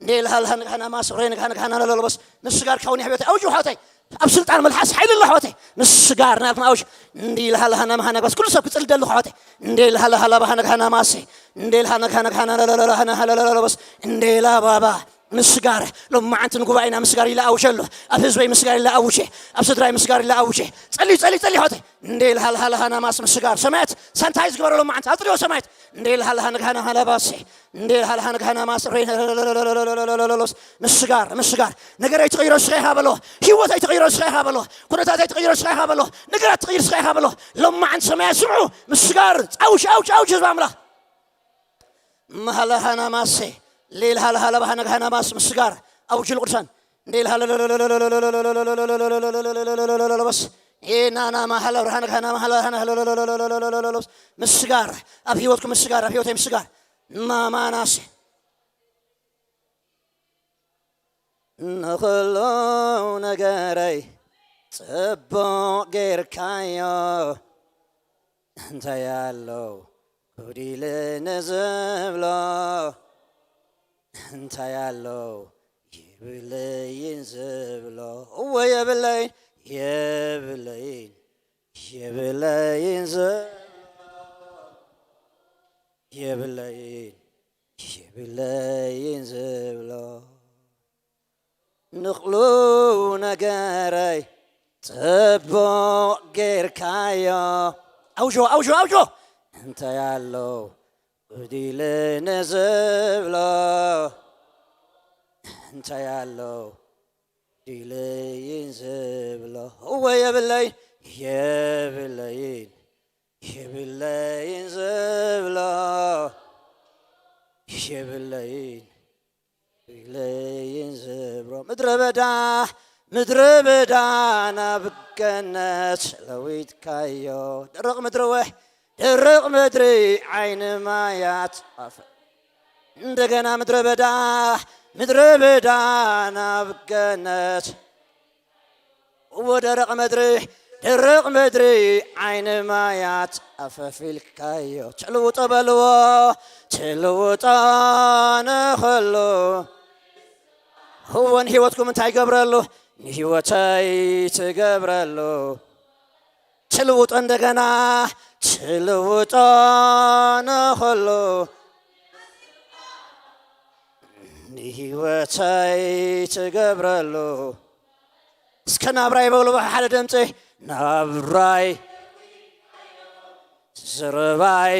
እንዴ ልሃልሃ ንግሃና ማስ ሬ ንግሃ ንግሃና ለለለበስ ምስጋር ካውን ሕይወት ኣውጅ ሓወተይ። ኣብ ስልጣን መልሓስ ሓይሊ ኣሎ ሓወተይ። ምስጋር ናብኩም ኣውጅ። እንዴ ልሃልሃ ናምሃ ነግባስ ኩሉ ሰብ ክጽልደሉ ሓወተይ። እንዴ ልሃልሃ ለባሃ ንግሃና ማሴ እንዴ ልሃ ንግሃ ንግሃና ለለለለሃና ለለለለበስ እንዴ ላባባ ምስጋር ሎም መዓንትን ጉባኤና ምስጋር ኢለ ኣውጀ ኣሎ። ኣብ ህዝበይ ምስጋር ኢለ ኣውጀ። ኣብ ስድራይ ምስጋር ኢለ ኣውጀ። ጸልዩ ጸልዩ ጸልዩ ሓወተይ። እንዴ ልሃልሃ ለሃና ማስ ምስጋር ሰማያት ሳንታይዝ ግበረሎም መዓንት ኣጥርዮ ሰማያት። እንዴ ልሃልሃ ንግሃና ሃለባሴ እንዴ ልሃልሃ ንግሃና ማስ ሬ ምስጋር ምስጋር ነገረይ ትቕይሮ እስኻ ኢኻ በሎ። ህይወተይ ትቕይሮ እስኻ ኢኻ በሎ። ኩነታተይ ትቕይሮ እስኻ ኢኻ በሎ። ነገራት ትቕይር እስኻ ኢኻ በሎ። ሎም መዓንት ሰማያት ስምዑ። ምስጋር ኣውጅ ኣውጅ ኣውጅ ህዝቢ ኣምላኽ። መሃለሃና ማሴ ሌል ሃለሃለ ባህነ ገሃና ማስ ምስጋር ኣውጅ ልቅዱሳን እንዴ ኢልሃ በስ። ኤናና ማሃላ ብርሃን ካና ማሃላ ምስጋር ኣብ ህይወትኩም ምስጋር ኣብ ህይወተይ ምስጋር ማማናስ ንኹሉ ነገረይ ጽቡቕ ጌርካዮ። እንታይ ኣሎ ጉዲልኒ ዝብሎ? እንታይ ኣሎ የብለይን ዝብሎ? እወ የብለይን፣ የብለይን፣ የብለይን ዝብሎ፣ የብለይን፣ የብለይን ዝብሎ። ንኹሉ ነገረይ ጽቡቕ ጌርካዮ። ኣውጆ፣ ኣውጆ፣ ኣውጆ። እንታይ ኣሎ ጉዲልኒ ዝብሎ? እንታይ ኣሎ ጉዲልይን ዝብሎ? እወ የብለይን፣ የብለይን፣ የብለይን ዝብሎ፣ የብለይን፣ የብለይን ዝብሎ። ምድረ በዳ፣ ምድረ በዳ ናብ ገነት ለዊጥካዮ። ደረቕ ምድሪ ወሕ፣ ደረቕ ምድሪ ዓይኒ ማያት ኣፈ-፣ እንደገና ምድረ በዳ፣ ምድረ በዳ ናብ ገነት። እወ ደረቕ ምድሪ፣ ደረቕ ምድሪ ዓይኒ ማያት ኣፈፊልካዮ። ትልውጦ በልዎ፣ ትልውጦ ንኹሉ። እወ ንህይወትኩም እንታይ ይገብረሉ? ንህይወተይ ትገብረሉ። ትልውጦ እንደገና፣ ትልውጦ ንኹሉ። ንህይወተይ ትገብረሉ። እስከ ናብራይ በሉ ብሓደ ድምፂ፣ ናብራይ፣ ዘረባይ፣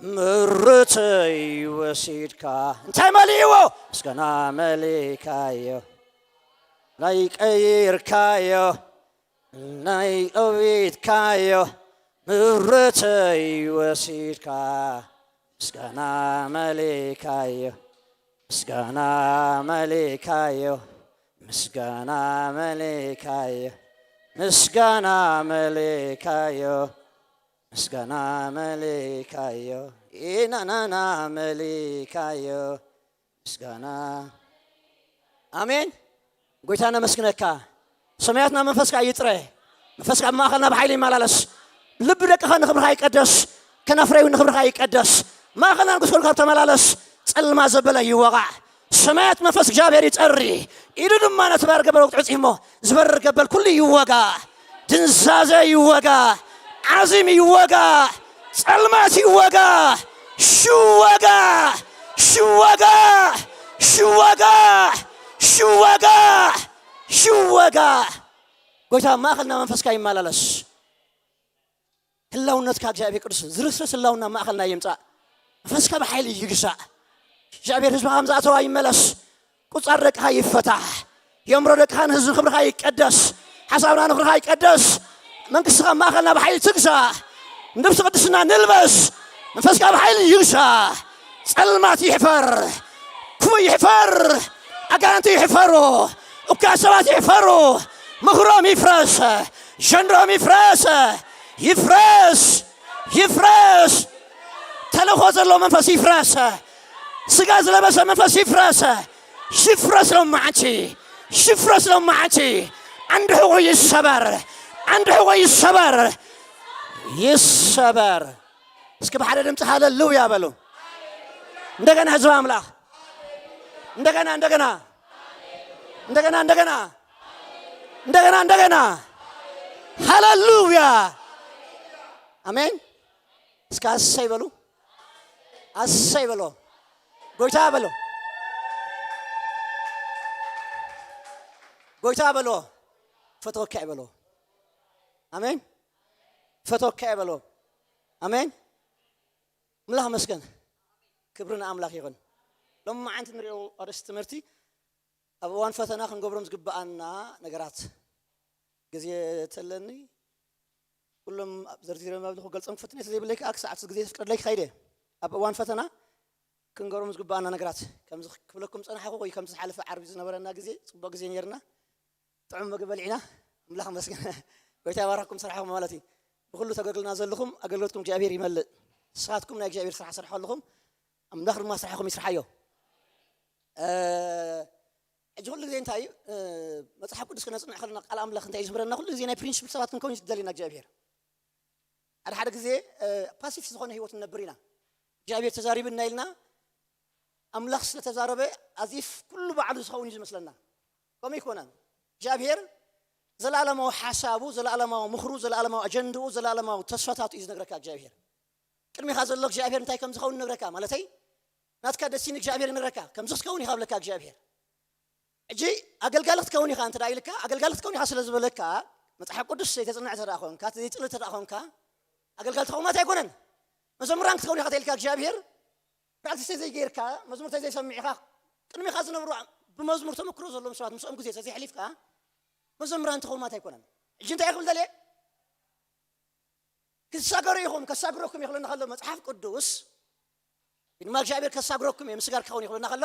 ምርተይ ወሲድካ። እንታይ መሊእዎ? ምስጋና መሊእካዮ። ናይ ቀይርካዮ፣ ናይ ለዊጥካዮ፣ ምርተይ ወሲድካ። ምስጋና መሊእካዮ፣ ምስጋና መሊእካዮ፣ ምስጋና መሊእካዮ፣ ምስጋና መሊእካዮ፣ ምስጋና መሊእካዮ፣ ኢናናና መሊእካዮ፣ ምስጋና። ኣሜን። ጎይታ ነመስግነካ። ሰማያትና መንፈስካ ይጥረ። መንፈስካ ኣብ ማእኸልና ብሓይሊ ይመላለስ። ልቢ ደቅኻ ንኽብርኻ ይቀደስ። ከናፍረይ እውን ንኽብርኻ ይቀደስ። ማእኸልና ንጉስ ኮንካ ተመላለስ። ጸልማ ዘበለ ይወቓዕ። ሰማያት መንፈስ እግዚኣብሔር ይጸሪ። ኢሉ ድማ ነቲ ባር ገበል ወቅቲ ዕጽ እሞ ዝበርር ገበል ኩሉ ይወጋ። ድንዛዘ ይወጋ። ዓዚም ይወጋ። ጸልማት ይወጋ። ሽወጋ። ሽወጋ። ሽወጋ። ሽወጋ። ሽወጋ። ጎይታ ኣብ ማእኸልና መንፈስካ ይመላለስ። ህላውነትካ እግዚኣብሔር ቅዱስ ዝርስርስ ህላውና ማእኸልና ይምጻእ። መንፈስካ ብሓይሊ ይግዛእ። እግዚኣብሔር ህዝብኻ ከም ዝኣተዋ ይመለስ። ቁጻር ደቅኻ ይፈታሕ። የእምሮ ደቅኻ ንህዝቢ ክብርኻ ይቀደስ። ሓሳብና ንኽብርኻ ይቀደስ። መንግስትኻ ማእኸልና ብሓይሊ ትግዛእ። ንልብሲ ቅድስና ንልበስ። መንፈስካ ብሓይሊ ይግዛእ። ጸልማት ይሕፈር። ክፉእ ይሕፈር። ኣጋንንቲ ይሕፈሩ። እኩያት ሰባት ይሕፈሩ። ምኽሮም ይፍረስ። ጀንድሮም ይፍረስ። ይፍረስ። ይፍረስ። ተልእኾ ዘለዎ መንፈስ ይፍረስ። ስጋ ዝለበሰ መንፈስ ይፍረስ። ይፍረስ ሎማዓንቲ። ይፍረስ ሎማዓንቲ። ዓንዲ ሕቖ ይሰበር። ዓንዲ ሕቖ ይሰበር። ይሰበር። እስኪ ብሓደ ድምፂ ሃለሉያ በሉ። እንደገና ህዝቢ ኣምላኽ። እንደገና፣ እንደገና። እንደገና፣ እንደገና። እንደገና፣ እንደገና። ሃለሉያ። ኣሜን። እስከ ኣሰይ በሉ። ኣሰይ በሎ። ጎይታ በሎ። ጎይታ በሎ። ፈተወካ በሎ። ኣሜን። ፈተወካ በሎ። ኣሜን። ምላኽ መስገን። ክብሪ ንኣምላኽ ይኹን። ሎማዓንቲ ንሪኦ ኣርእስቲ ትምህርቲ ኣብ እዋን ፈተና ክንገብሮም ዝግብኣና ነገራት። ግዜ ተለኒ ኩሎም ኣብ ዘርዚረ መብሊ ክገልጾም ክፍትን እየ፣ ስለዘይብለይ ከኣ ክሳዕ እቲ ግዜ ዝፍቀደለይ ክኸይድ እየ። ኣብ እዋን ፈተና ክንገብሮም ዝግባኣና ነገራት ከምዚ ክብለኩም ጸናሕኩ ወይ ከምዚ ዝሓለፈ ዓርቢ ዝነበረና ግዜ ጽቡቕ ግዜ ነይርና። ጥዑም ምግቢ በሊዕና ኣምላኽ መስገን። ጎይታ ይባርኽኩም ስራሕኩም ማለት እዩ። ብኩሉ ተገልግልና ዘለኹም ኣገልግሎትኩም እግዚኣብሔር ይመልእ። ንስኻትኩም ናይ እግዚኣብሔር ስራሕ ስርሑ ኣለኹም። ኣምላኽ ድማ ስራሕኩም ይስርሓዮ። ሕጂ ኩሉ ግዜ እንታይ እዩ መፅሓፍ ቅዱስ ክነፅንዕ ከለና ቃል ኣምላኽ እንታይ እዩ ዝምህረና? ኩሉ ግዜ ናይ ፕሪንስፕል ሰባት ክንከውን ዝደልና እግዚኣብሔር። ሓደ ሓደ ግዜ ፓሲፍ ዝኾነ ህይወት ንነብር ኢና። እግዚኣብሔር ተዛሪብና ኢልና ኣምላኽ ስለተዛረበ ኣዚፍ ኩሉ ባዕሉ ዝኸውን እዩ ዝመስለና። ከምኡ ይኮነን። እግዚኣብሔር ዘለኣለማዊ ሓሳቡ፣ ዘለኣለማዊ ምኽሩ፣ ዘለኣለማዊ ኣጀንድኡ፣ ዘለኣለማዊ ተስፋታቱ እዩ ዝነግረካ እግዚኣብሔር። ቅድሚኻ ዘሎ እግዚኣብሔር እንታይ ከም ዝኸውን ይነግረካ። ማለተይ ናትካ ደሲኒ እግዚኣብሔር ይነግረካ። ከምዚ ክትከውን ኢኻ ብለካ እግዚኣብሔር። ሕጂ ኣገልጋሊ ክትከውን ኢኻ እንተ ኢልካ፣ ኣገልጋሊ ክትከውን ኢኻ ስለ ዝበለካ፣ መጽሓፍ ቅዱስ ዘይተጽንዕ እንተ ደኣ ኾንካ፣ ዘይጽሊ እንተ ደኣ ኾንካ፣ ኣገልጋሊ ትኸውን ማለት ኣይኮነን። መዘምራን ክትከውን ኢኻ ተኢልካ እግዚኣብሔር፣ ፕራክቲስ ዘይጌርካ፣ መዝሙር ዘይሰሚዕካ፣ ቅድሚኻ ዝነብሩ ብመዝሙር ተመክሮ ዘለዎም ሰባት ምስኦም ግዜ ተዘይሕሊፍካ፣ መዘምራን ትኸውን ማለት ኣይኮነን። ሕጂ እንታይ ክብል ደልየ? ክትሳገሩ ኢኹም፣ ከሳግረኩም ይኽእለና ከሎ መጽሓፍ ቅዱስ ድማ እግዚኣብሔር ከሳግረኩም እየ፣ ምስጋር ክኸውን ይኽእለና ከሎ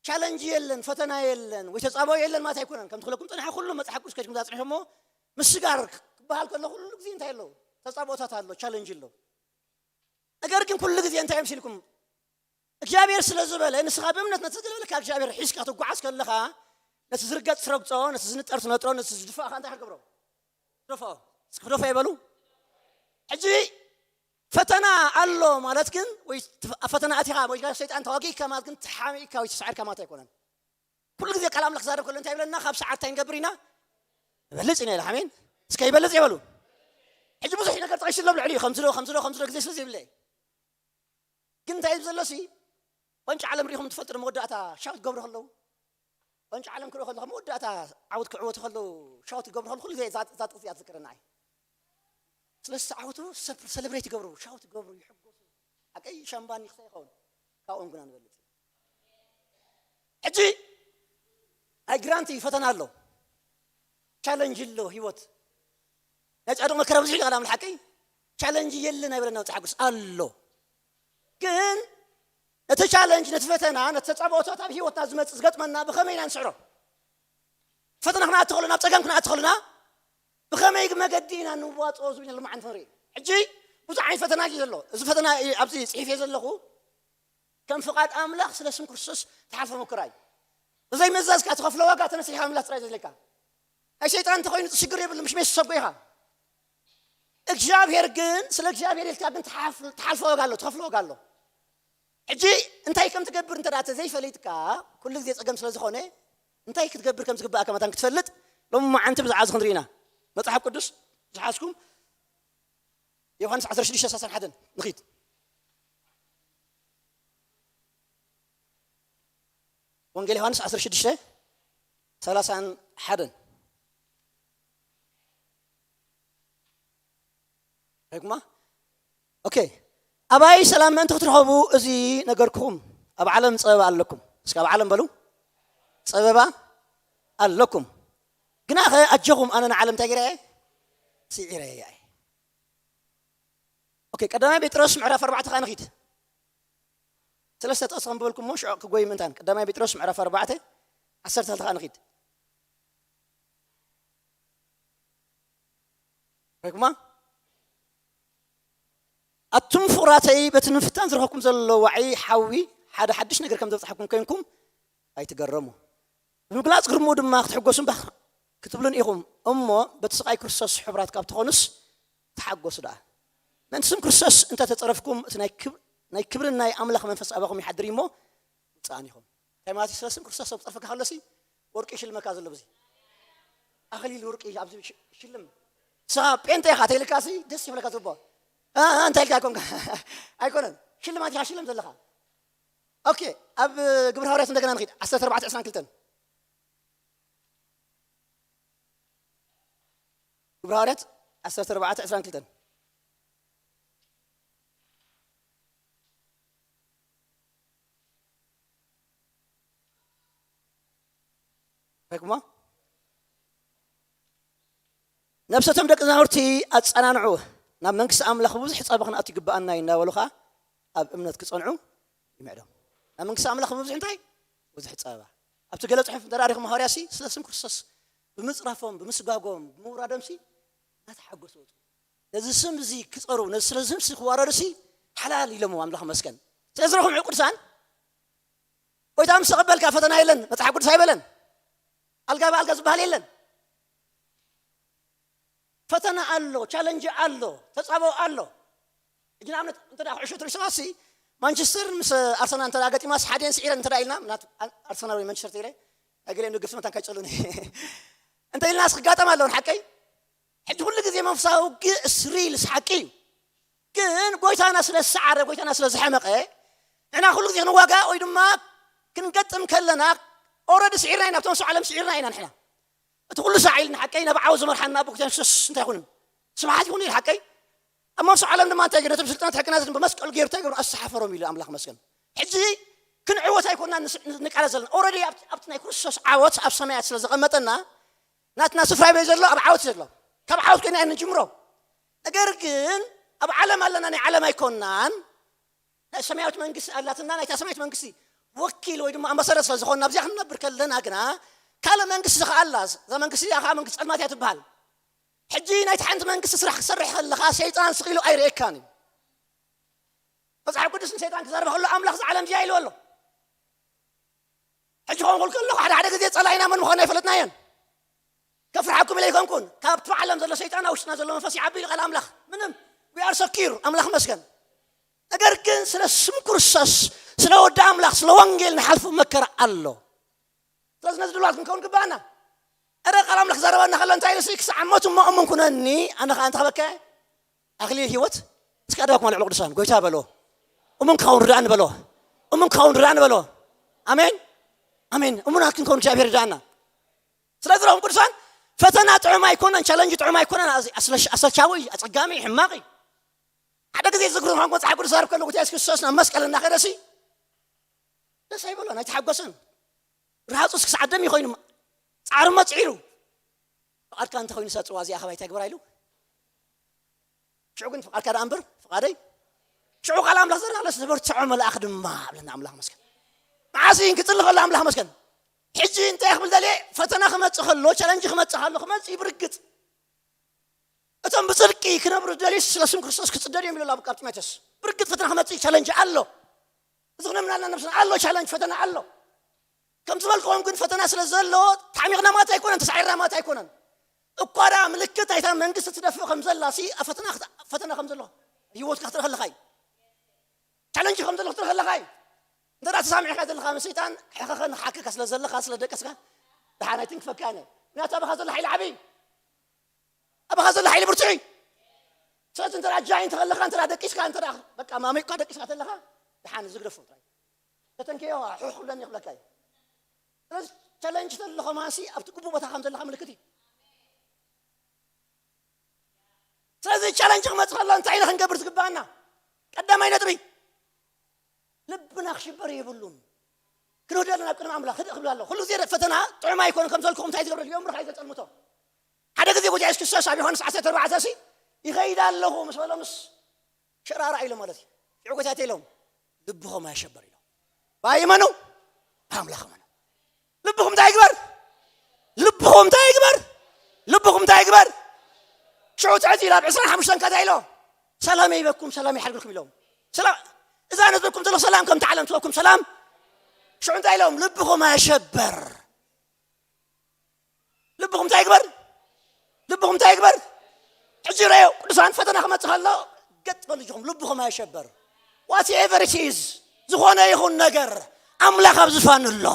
ቻለንጅ የለን፣ ፈተና የለን ወይ ተጻብኦ የለን ማለት ኣይኮነን። ከም ትኽለኩም ጽንሐ ኩሉ መጽሓፍ ቅዱስ ከጅኩም ዛጽንሐሞ ምስጋር ክበሃል ከሎ ኩሉ ግዜ እንታይ ኣሎ? ተጻብኦታት ኣሎ፣ ቻለንጅ ኣሎ። ነገር ግን ኩሉ ግዜ እንታይ መሲልኩም እግዚኣብሔር ስለ ዝበለ ንስኻ ብእምነት ነቲ ዝገለበለካ እግዚኣብሔር ሒዝካ ትጓዓዝ ከለኻ ነቲ ዝርገጽ ትረግጾ፣ ነቲ ዝንጠር ትነጥሮ፣ ነቲ ዝድፋእኻ እንታይ ክትገብሮ? ትደፍኦ። እስኪ ክደፍኦ ይበሉ። ሕጂ ፈተና ኣሎ ማለት ግን ወይ ፈተና ኣቲኻ ወይ ሰይጣን ተዋጊእካ ማለት ግን ተሓሚእካ ወይ ተሳዒርካ ማለት ኣይኮነን። ኩሉ ግዜ ቃል ኣምላኽ ክዛረብ ከሎ እንታይ ይብለና? ካብ ሰዓር እንታይ ንገብር ኢና? ንበልጽ ኢና ኢለ። ኣሜን። እስከ ይበልጽ ይበሉ። ሕጂ ብዙሕ ነገር ጠቒሱ ኣሎ ኣብ ልዕሊኡ ከምዚ ዶ ከምዚ ዶ ከምዚ ዶ ግዜ ስለ ዘይብለ ግን እንታይ እዩ ዘሎ ሲ ዋንጫ ዓለም ሪኢኹም ትፈልጡ ዶ? መወዳእታ ሻውት ክገብሩ ከለዉ ዋንጫ ዓለም ክርእዩ ከለኹ መወዳእታ ዓወት ክዕወቱ ከለዉ ሻውት ክገብሩ ከለዉ ኩሉ ግዜ እዛ እዛ ጥቕሲ እያ ትዝክረና። ኣይ ስለ ዝተዓወቱ ሰብ ሰለብሬት ይገብሩ፣ ሻውት ይገብሩ፣ ይሕጎሱ። ሓቀይ ሻምባኒ ክሳይ ይኸውን ካብኦም ግና ንበልጽ። ሕጂ ኣይ ግራንቲ ፈተና ኣሎ፣ ቻለንጅ ኣሎ ህይወት ናይ ጻድቕ መከራ ብዙሕ ይላል ኣምላኽ ሓቀይ ቻለንጅ የለን ኣይበለና መጽሓፍ ቅዱስ ኣሎ። ግን ነቲ ቻለንጅ ነቲ ፈተና ነቲ ተጻብኦታት ኣብ ህይወትና ዝመጽእ ዝገጥመና ብኸመይ ኢና ንስዕሮ? ፈተና ክንኣቲ ከሎ ናብ ጸገም ክንኣቲ ከሎና ብኸመይ መገዲ ኢና ንዋጽኦ ዝብል ሎማዓንቲ ንርኢ። ሕጂ ብዙሕ ዓይነት ፈተና እዩ ዘሎ። እዚ ፈተና ኣብዚ ጽሒፈ ዘለኹ ከም ፍቓድ ኣምላኽ ስለ ስም ክርስቶስ ትሓልፎ መከራ እዩ። ብዘይ ምእዛዝካ ትኸፍሎ ዋጋ ተነሲኻ ምምላስ ጥራይ ዘድልየካ። ናይ ሰይጣን እንተኾይኑ ሽግር የብሉ፣ ምሽ ሜስ ሰጎ ኢኻ። እግዚኣብሔር ግን ስለ እግዚኣብሔር ኢልካ ግን ትሓልፎ ዋጋ ኣሎ፣ ትኸፍሎ ዋጋ ኣሎ። ሕጂ እንታይ ከም ትገብር እንተ ደኣ ዘይፈሊጥካ ኩሉ ግዜ ጸገም ስለ ዝኾነ እንታይ ክትገብር ከም ዝግባኣካ መታን ክትፈልጥ ሎሚ መዓንቲ ብዛዕባ እዚ ክንርኢ ኢና። መጽሓፍ ቅዱስ ዝሓዝኩም ዮሃንስ ዓሰርተ ሽዱሽተ ሰላሳን ሓደን ንኺድ። ወንጌል ዮሃንስ ዓሰርተ ሽዱሽተ ሰላሳን ሓደን። ሪኢኩማ? ኦኬ። ኣባይ ሰላም ምእንቲ ክትረኸቡ እዚ ነገርኩም። ኣብ ዓለም ጸበባ ኣለኩም። እስኪ ኣብ ዓለም በሉ። ጸበባ ኣለኩም። ግናኸ ኣጆኹም ኣነ ንዓለም እንታይ ገይረ እየ? ስዒረ እየ። ኦኬ፣ ቀዳማይ ጴጥሮስ ምዕራፍ ኣርባዕተ ኸኣ ንኺድ። ሰለስተ ጥቕሲ ከንብበልኩም እሞ ሽዑ ክጎይ ምእንታን። ቀዳማይ ጴጥሮስ ምዕራፍ ኣርባዕተ ዓሰርተ ክልተ ኸኣ ንኺድ። ሪኢኩማ? ኣቱም ፍቑራተይ በቲ ንምፍታን ዝረኸብኩም ዘሎ ዋዒ ሓዊ ሓደ ሓድሽ ነገር ከም ዘብጽሓኩም ኮይንኩም ኣይትገረሙ። ብምግላጽ ግርምኡ ድማ ክትሕጎሱን ባህ ክትብሉን ኢኹም እሞ በቲ ስቓይ ክርስቶስ ሕቡራት ካብ ትኾኑስ ተሓጎሱ ደኣ። ምእንቲ ስም ክርስቶስ እንተ ተጸረፍኩም እቲ ናይ ክብ- ናይ ክብርን ናይ ኣምላኽ መንፈስ ኣባኹም ይሓድር እዩ እሞ ውጽኣን ኢኹም። እንታይ ማለት እዩ? ስለ ስም ክርስቶስ ኣብ ጸርፍካ ከሎሲ ወርቂ ይሽልመካ ዘሎ ብዙ ኣኽሊል ወርቂ ኣብዚ ሽ- ሽልም ንስኻ ጴንጤ ኢኻ ተይልካሲ ደስ ይብለካ ጽቡቕ። እ፣ እ፣ እንታይ ኢልካ ኣይኮንካ ኣይኮነን ሽልማት ኢኻ ሽልም ዘለኻ። ኦኬ ኣብ ግብረ ሃዋርያት እንደገና ንኺድ ዓሰርተ ኣርባዕተ ዕስራን ክልተን ግብረ ሃዋርያት ዓሰርተ ኣርባዕተ ዕስራን ክልተን ረግሞ ነብሰቶም ደቂ መዛሙርቲ ኣጸናንዑ ናብ መንግስቲ ኣምላኽ ብዙሕ ጸባ ክንኣቱ ይግብኣና እዩ እናበሉ ኸዓ ኣብ እምነት ክጸንዑ ይምዕዶም። ናብ መንግስቲ ኣምላኽ ብምብዝሑ እንታይ? ብዙሕ ጸበባ። ኣብቲ ገለ ጽሑፍ እንተ ርኢኹም፣ ሃዋርያ ሲ ስለ ስም ክርስቶስ ብምጽራፎም፣ ብምስጓጎም፣ ብምውራዶም ሲ እናተሓጎሱ ወጹ። ነዚ ስም እዚ ክጸሩ፣ ነዚ ስለ ስም ሲ ክዋረዱ ሲ ሓላል ኢሎምዎ፣ ኣምላኽ መስገን። ስለዚ ረኹም ቅዱሳን፣ ጎይታ ምስ ተቐበልካ ፈተና የለን፣ መጽሓፍ ቅዱስ ኣይበለን። ኣልጋ ብኣልጋ ዝበሃል የለን። ፈተና ኣሎ፣ ቻለንጅ ኣሎ፣ ተጻብኦ ኣሎ። ሕጂ ንኣብነት እንተ ደኣ ኩዕሾ ትሪኢ ሰባት ሲ ማንቸስተር ምስ ኣርሰናል እንተ ደኣ ገጢማስ ሓደን ስዒረን እንተ ደኣ ኢልና፣ ምናት ኣርሰናል ወይ ማንቸስተር ተይለ፣ ናይ ገሊኦም ደገፍቲ መታን ካይጸሉኒ። እንተ ኢልናስ ክጋጠም ኣለዎ፣ ሓቀይ? ሕጂ ኩሉ ግዜ መንፈሳዊ ውግእ እስሪል ሓቂ እዩ። ግን ጎይታና ስለ ዝሰዓረ፣ ጎይታና ስለ ዝሐመቐ፣ ንሕና ኩሉ ግዜ ክንዋጋእ ወይ ድማ ክንገጥም ከለና፣ ኦረዲ ስዒርና ኢና፣ ኣብቶም ሰው ዓለም ስዒርና ኢና ንሕና። እቲ ኩሉ ሳዕ ኢልና ሓቀይ ናብ ዓው ዝመርሓና ኣቦ ክርስቲያን ሱስ እንታይ ይኹንን? ስብሓት ይኹን ኢል ሓቀይ። ኣብ መንፈሳዊ ዓለም ድማ እንታይ ገይሩ? ነቶም ስልጣናት ሕግና ዘድንበ መስቀሉ ገይሩ እንታይ ገይሩ? ኣሰሓፈሮም ኢሉ ኣምላኽ መስገን። ሕጂ ክንዕወት ኣይኮንና ንስ-፣ ንቃለስ ዘለና። ኦረዲ ኣብቲ፣ ኣብቲ ናይ ክርስቶስ ዓወት ኣብ ሰማያት ስለ ዘቐመጠና፣ ናትና ስፍራ ይበይ ዘሎ? ኣብ ዓወት ዘሎ። ካብ ዓወት ኮይና ኢና ንጅምሮ። ነገር ግን ኣብ ዓለም ኣለና፣ ናይ ዓለም ኣይኮንናን። ናይ ሰማያዊት መንግስቲ ኣላትና፣ ናይታ ሰማያዊት መንግስቲ ወኪል ወይ ድማ ኣምባሳደር ስለ ዝኾንና፣ ኣብዚኣ ክንነብር ከለና ግና፣ ካልእ መንግስቲ ከኣ ኣላ። እዛ መንግስቲ እዚኣ ከኣ መንግስቲ ጸልማት እያ ትበሃል። ሕጂ ናይቲ ሓንቲ መንግስቲ ስራሕ ክትሰርሕ ከለኻ፣ ሰይጣን ስቕ ኢሉ ኣይርእየካን እዩ። መጽሓፍ ቅዱስ ንሰይጣን ክዛረብ ከሎ፣ ኣምላኽ እዛ ዓለም እዚኣ ኢልዎ ኣሎ። ሕጂ ክኸውን ከለኹ፣ ሓደ ሓደ ግዜ ጸላኢና መን ምዃኑ ኣይፈለጥናዮን። ከፍርሓኩም ኢለ ኣይኮንኩን። ካብቲ ዓለም ዘሎ ሰይጣን ኣብ ውሽጥና ዘሎ መንፈስ ይዓቢ ኢሉ ቃል ኣምላኽ። ምንም፣ we are secure፣ ኣምላኽ መስገን። ነገር ግን ስለ ስም ክርስቶስ፣ ስለ ወዲ ኣምላኽ፣ ስለ ወንጌል ንሓልፎ መከራ ኣሎ። ስለዚ ነዚ ድሉዋት ክንከውን ግባኣና። እረ ቃል ኣምላኽ ዘረባና ከሎ እንታይ ኢሉ ሲ፣ "ክሳዕ ሞት እሞ እሙን ኩነኒ፣ ኣነ ኸኣ እንታይ ክበካ እየ? ኣኽሊል ህይወት እስከ ኣድባኩም ኣልዕሉ ቅዱሳን፣ ጎይታ በሎ። እሙን ክኸውን ርዳእኒ በሎ። እሙን ክኸውን ርዳእኒ በሎ። ኣሜን፣ ኣሜን። እሙናት ክንከውን እግዚኣብሔር ይርዳእና። ስለዚ ረኹም ቅዱሳን፣ ፈተና ጥዑም ኣይኮነን፣ ቻለንጅ ጥዑም ኣይኮነን። ኣዚ-፣ ኣስለሽ-፣ ኣሰልቻዊ እዩ፣ ኣጸጋሚ እዩ፣ ሕማቕ እዩ። ሓደ ግዜ ዝግርም ኳንኮ መጽሓፍ ቅዱስ ዛርብ ከሎ፣ ጎይታ የሱስ ክርስቶስ ናብ መስቀል እናኸደ ሲ፣ ደስ ኣይበሎን፣ ኣይተሓጎሰን። ራጹስ ክሳዕ ደም ይኾይኑ፣ ጻዕሪ መጽዒሩ። ፍቓድካ እንተኾይኑ፣ እዛ ጽዋ እዚኣ ካባይ እንታይ ግበራ ኢሉ? ሽዑ ግን ፍቓድካ ደኣ እምበር ፍቓደይ። ሽዑ ቃል ኣምላኽ ዘረጋግጽ፣ "ዝበርትዖ መልኣኽ ድማ" ኣብለና ኣምላኽ መስገን። መዓስ እዩ ክጽሊ ከሎ ኣምላኽ መስገን። ሕጂ እንታይ ክብል ደልየ? ፈተና ክመጽእ ከሎ፣ ቻለንጅ ክመጽእ ከሎ፣ ክመጽእ እዩ ብርግጽ። እቶም ብጽድቂ ክነብሩ ዝደልዩ ስለ ስም ክርስቶስ ክጽደዱ እዮም ኢሉ ኣሎ ኣብ ጢሞቴዎስ። ብርግጽ ፈተና ክመጽእ እዩ፣ ቻለንጅ ኣሎ። እዚ ክነምናልና ነብስና ኣሎ፣ ቻለንጅ ፈተና ኣሎ። ከም ዝበልክዎም ግን ፈተና ስለ ዘሎ፣ ተሓሚቕና ማለት ኣይኮነን፣ ተሳዒርና ማለት ኣይኮነን። እኳ ደኣ ምልክት ናይታ መንግስቲ ትደፍእ ከም ዘላ ሲ፣ ኣብ ፈተና ክት-፣ ፈተና ከም ዘሎ ህይወትካ ክትርኢ ከለኻ እዩ። ቻለንጅ ከም ዘሎ ክትርኢ ከለኻ እዩ። እንተ ደኣ ተሳሚዕካ ዘለኻ ምስ ሰይጣን፣ ሕኸኸ ንሓክካ ስለ ዘለኻ፣ ስለ ደቀስካ፣ ደሓን ኣይትንክፈካ እየ። ምክንያቱ ኣባኻ ዘሎ ሓይሊ ዓብዪ እዩ። ኣባኻ ዘሎ ሓይሊ ብርቱዕ እዩ። ስለዚ እንተ ደኣ ጃይንት ከለኻ፣ እንተ ደኣ ደቂስካ፣ እንተ ደኣ በቃ ማሚቕካ ደቂስካ ተለኻ፣ ደሓን ዝግደፎ ጥራይ። ተተንከዮ፣ ሑሕ ክብለኒ ክብለካ እዩ። ስለዚ ቻለንጅ ተሎ ከማንሲ ኣብቲ ግቡእ ቦታ ከም ዘለኻ ምልክት እዩ። ስለዚ ቻለንጅ ክመጽእ ከሎ እንታይ ኢና ክንገብር ዝግባኣና? ቀዳማይ ነጥቢ፣ ልብና ክሽበር የብሉን። ክንህደሉ ናብ ቅድሚ ኣምላኽ ህድእ ክብል ኣሎ። ኩሉ ግዜ ፈተና ጥዑም ኣይኮነን ከም ዘልኩኹም እንታይ ዝገብረሉ እዮም? ምርኻ እዩ ዘጸልምቶ። ሓደ ግዜ ጎይታ የሱስ ክርስቶስ ኣብ ዮሃንስ ዓሰርተ ኣርባዕተ ሲ፣ "ይኸይድ ኣለኹ" ምስ በሎምስ፣ ሸራራ ኢሎም ማለት እዩ። ሽዑ ጎይታ እንታይ ኢሎም? "ልብኹም ኣይሸበር" ኢሎም። ብኣይ እመኑ፣ ብኣምላኽ እመኑ። ልብኹም እንታይ ይግበር? ልብኹም እንታይ ይግበር? ልብኹም እንታይ ይግበር? ሽዑ ትሕት ኢሉ ኣብ ዕስራን ሓሙሽተን ከ እንታይ ኢሎ? "ሰላም ይበኩም፣ ሰላም ይሓድግልኩም" ኢሎም። ሰላም፣ እዛ ነትኩም ዘሎ ሰላም ከምቲ ዓለም ትበኩም ሰላም። ሽዑ እንታይ ኢሎም? "ልብኹም ኣይሸበር" ልብኹም እንታይ ይግበር? ልብኹም እንታይ ይግበር? ሕጂ ረዮ፣ ቅዱሳን፣ ፈተና ክመጽእ ከሎ፣ ገጥ በሉ እጅኹም፣ ልብኹም ኣይሸበር። Whatever it is፣ ዝኾነ ይኹን ነገር፣ ኣምላኽ ኣብ ዝፋኑ ኣሎ።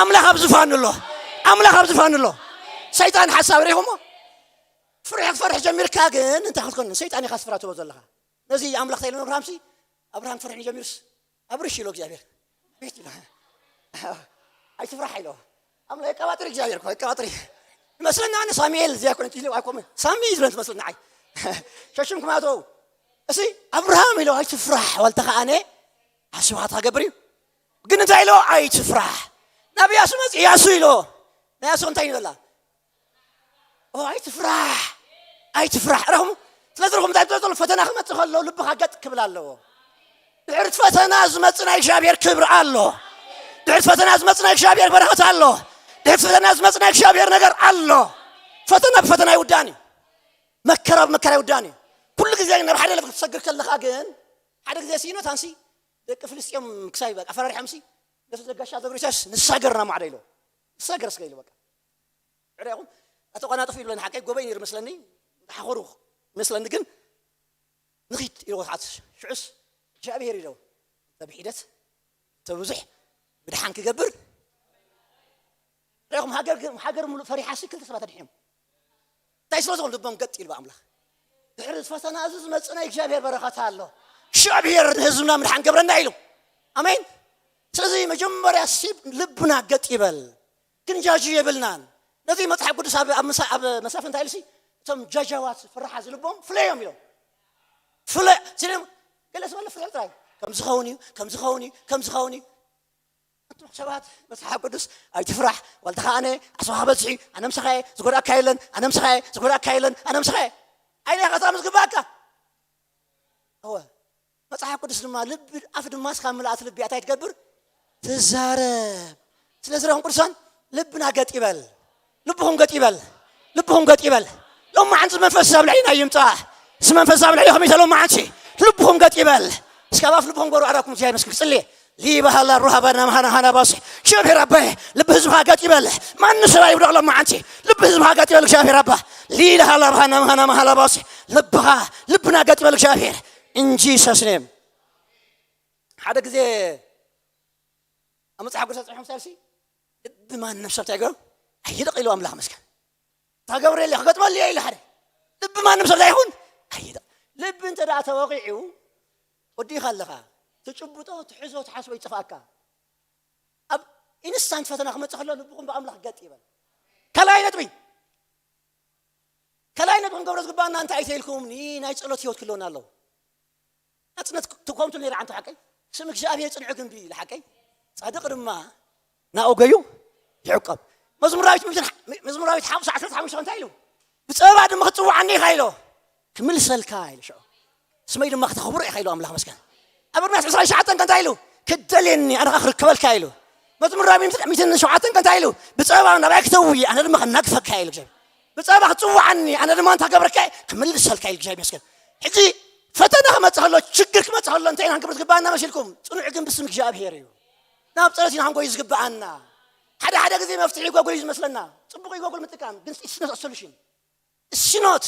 ኣምላኽ ኣብ ዝፋኑ ኣሎ። ኣምላኽ ኣብ ዝፋኑ ኣሎ። ሰይጣን ሓሳብ ርኢኹሞ? ፍርሒ ክትፈርሕ ጀሚርካ ግን እንታይ ክትኮን? ሰይጣን ኢኻ ትፍራ ትብሎ ዘለኻ። ነዚ ኣምላኽ እንታይ ኢሉ ንኣብርሃምሲ? "ኣብርሃም ትፈርሕኒ ጀሚሩስ?" "ኣብርሽ" ኢሎ እግዚኣብሔር። "ቤት" ኢሎ። "ኣይትፍራሕ" ኢሎ። ኣምላኽ የቀባጥር እግዚኣብሔር እኮ፣ የቀባጥር። ይመስለና ኣነ ሳሙኤል እዚኣ ኮነ ኢሉ ኣይኮመ። ሳሚ ዝብለን ትመስለና ዓይ። ሸሽም ክማቶ። እሲ ኣብርሃም ኢሎ "ኣይትፍራሕ፣ ዋልታ ከኣነ ኣስዋዕታ ገብር እዩ." ግን እንታይ ኢሎ? "ኣይትፍራሕ." ናብ ያሱ መጽ-፣ ያሱ ኢሎ። ናይ ያሱ እንታይ ይበላ? "ኦ፣ ኣይትፍራሕ፣ ኣይትፍራሕ።" ረኹም፣ ስለዚ ረኹም እንታይ ትብሎ ዘሎ? ፈተና ክመጽእ ከሎ ልብኻ ገጥ ክብል ኣለዎ። ድሕሪ ፈተና ዝመጽእ ናይ እግዚኣብሔር ክብሪ ኣሎ። ድሕሪ ፈተና ዝመጽእ ናይ እግዚኣብሔር በረኸት ኣሎ። ድሕሪ ፈተና ዝመጽእ ናይ እግዚኣብሔር ነገር ኣሎ። ፈተና ብፈተና ይውዳእን እዩ። መከራ ብመከራ ይውዳእን እዩ። ኩሉ ግዜ ናብ ሓደ ለፍ ክትሰግር ከለኻ ግን፣ ሓደ ግዜ ሲኖታንሲ ደቂ ፍልስጤም ክሳይ በቃ ፈራሪሖምሲ፣ ነቲ ዘጋሻ ዘግሪሳስ ንሳገር ናብ ማዕዶ ኢሎ። ንሳገር እስከ ኢሉ በቃ። ዕረ ይኹን፣ ኣተቋናጥፉ ይብለኒ ሓቀይ ጎበይ ነይሩ መስለኒ፣ ሓኾሩ መስለኒ ግን፣ ንኺድ ኢልዎ ተዓት ሽዑስ እግዚኣብሔር ኢለው። እንተ ብሒደት፣ እንተ ብዙሕ ብድሓን ክገብር። ርኢኹም፣ ሃገር ግን፣ ሃገር ሙሉእ ፈሪሓ ሲ ክልተ ሰባት ኣድሒኖም። እንታይ ስለ ዝኾኑ ልቦም ገጥ ኢሉ ኣምላኽ። ድሕሪ ፈተና እዚ ዝመጽእ ናይ እግዚኣብሔር በረኸት ኣሎ። እግዚኣብሔር ንህዝብና ምድሓን ገብረና ኢሉ። ኣሜን። ስለዚ መጀመርያ ሲ ልብና ገጥ ይበል። ክንጃጂ የብልናን። ነዚ መጽሓፍ ቅዱስ ኣብ፣ ኣብ መሳ-፣ ኣብ መሳፍንት ኣይልሲ፣ እቶም ጃጃዋት ፍርሓ ዝልቦም ፍለዮም ኢሎም። ፍለ-፣ ሲሎም፣ ገለ ስበለ ፍልሕ ጥራይ። ከም ዝኸውን እዩ፣ ከም ዝኸውን እዩ፣ ከም ዝኸውን እዩ። ኣንቱም ሰባት፣ መጽሓፍ ቅዱስ፣ "ኣይትፍራሕ፣ ዋልታ ከኣነ፣ ኣስዋኻ በዝሒ፣ ኣነ ምሳኻ እየ፣ ዝጎድኣካ የለን፣ ኣነ ምሳኻ እየ፣ ዝጎድኣካ የለን፣ ኣነ ምሳኻ እየ." ኣይነ ኸታ ምስ ግባእካ። እወ። መጽሓፍ ቅዱስ ድማ፣ "ልቢ፣ ኣፍ ድማ እስካ ምልኣት ልቢ እያ እንታይ ትገብር? ትዛረብ." ስለዚ ረኹም ቅዱሳን፣ ልብና ገጥ ይበል። ልብኹም ገጥ ይበል። ልብኹም ገጥ ይበል። ሎማዓንቲ እዚ መንፈስ ኣብ ልዕሊና ይምጻእ። እዚ መንፈስ ኣብ ልዕሊኹም ይተ ሎማዓንቲ። ልብኹም ገጥ ይበል። እስከ ኣብ ኣፍ ልብኹም ገሩ ኣራኩም እግዚኣብሔር መስክር ክጽልየ። ሊባሃላ ሩሃባና መሃና ሃና ባሲ። እግዚኣብሔር ኣባዬ፣ ልቢ ህዝብኻ ገጥ ይበል። ማንም ሰብ ኣይውደቕ ሎማዓንቲ። ልቢ ህዝብኻ ገጥ ይበል እግዚኣብሔር ኣባ። ሊላ ሃላ ብሃና መሃና መሃላ ባሲ። ልብኻ፣ ልብና ገጥ ይበል እግዚኣብሔር። In Jesus name። ሓደ ግዜ ኣብ መጽሓፍ ቅዱስ ኣጽሒፎም ሳልሲ፣ ልቢ ማንም ሰብ እንታይ ይገብሮ? ኣይደቕ ኢሉ ኣምላኽ መስገን። እታ ገብርኤል ክገጥመሉ እየ ኢሉ ሓደ። ልቢ ማንም ሰብ እንታይ ይኹን? ኣይደቕ። ልቢ እንተ ደኣ ተወቒዑ፣ ወዲእኻ ኣለኻ። ትጭብጦ፣ ትሕዞ፣ ትሓስቦ ይጥፍኣካ። ኣብ ኢንስታንት ፈተና ክመጽእ ከሎ ልብኹም ብኣምላኽ ገጥ ይበል። ካልኣይ ነጥቢ፣ ካልኣይ ነጥቢ ክንገብሮ ዝግባኣና እንታይ እዩ ተኢልኩም? ኒ-፣ ናይ ጸሎት ህይወት ክህልወና ኣለዎ። ናጽነት ክ-፣ ትኮምቱ ነይረ ዓንቱ ሓቀይ? ስም እግዚኣብሔር ጽንዑ ግንቢ ኢሉ ሓቀይ? ጻድቕ ድማ ናኡ ገዩ ይዕቀብ። መዝሙራዊት ምእትን-፣ መዝሙራዊት ሓሙሳ ዓሰርተ ሓሙሽተ እንታይ ኢሉ? "ብጸባ ድማ ክትጽውዓኒ ኢኻ" ኢሎ። "ክምልሰልካ" ኢሉ ሽዑ። "ስመይ ድማ ክተኽብሮ ኢኻ" ኢሉ ኣምላኽ መስገን። ኣብ ኤርምያስ ዕስራን ትሽዓተን ከ እንታይ ኢሉ? "ክትደልየኒ ኣነ ኸኣ ክርከበልካ" ኢሉ። መዝሙር ዳዊት ሚእትን ሸውዓተን ከ እንታይ ኢሉ? "ብጸባ ናባይ ክተዊ ኣነ ድማ ክናግፈካ" ኢሉ እግዚኣብሔር። "ብጸባ ክትጽውዓኒ ኣነ ድማ እንታይ ክገብረካ እየ? ክምልሰልካ" ኢሉ እግዚኣብሔር ይመስገን። ሕጂ ፈተና ክመጽእ ከሎ፣ ችግር ክመጽእ ከሎ እንታይ ኢና ክንገብር ዝግብኣና መሲልኩም? ጽኑዕ ግን ብስም እግዚኣብሔር እዩ። ናብ ጸሎት ኢና ክንጎይ ዝግብኣና። ሓደ ሓደ ግዜ መፍትሒ ይጎጉል እዩ ዝመስለና። ጽቡቕ እዩ ጎጉል ምጥቃም፣ ግን it's not a solution። It's not።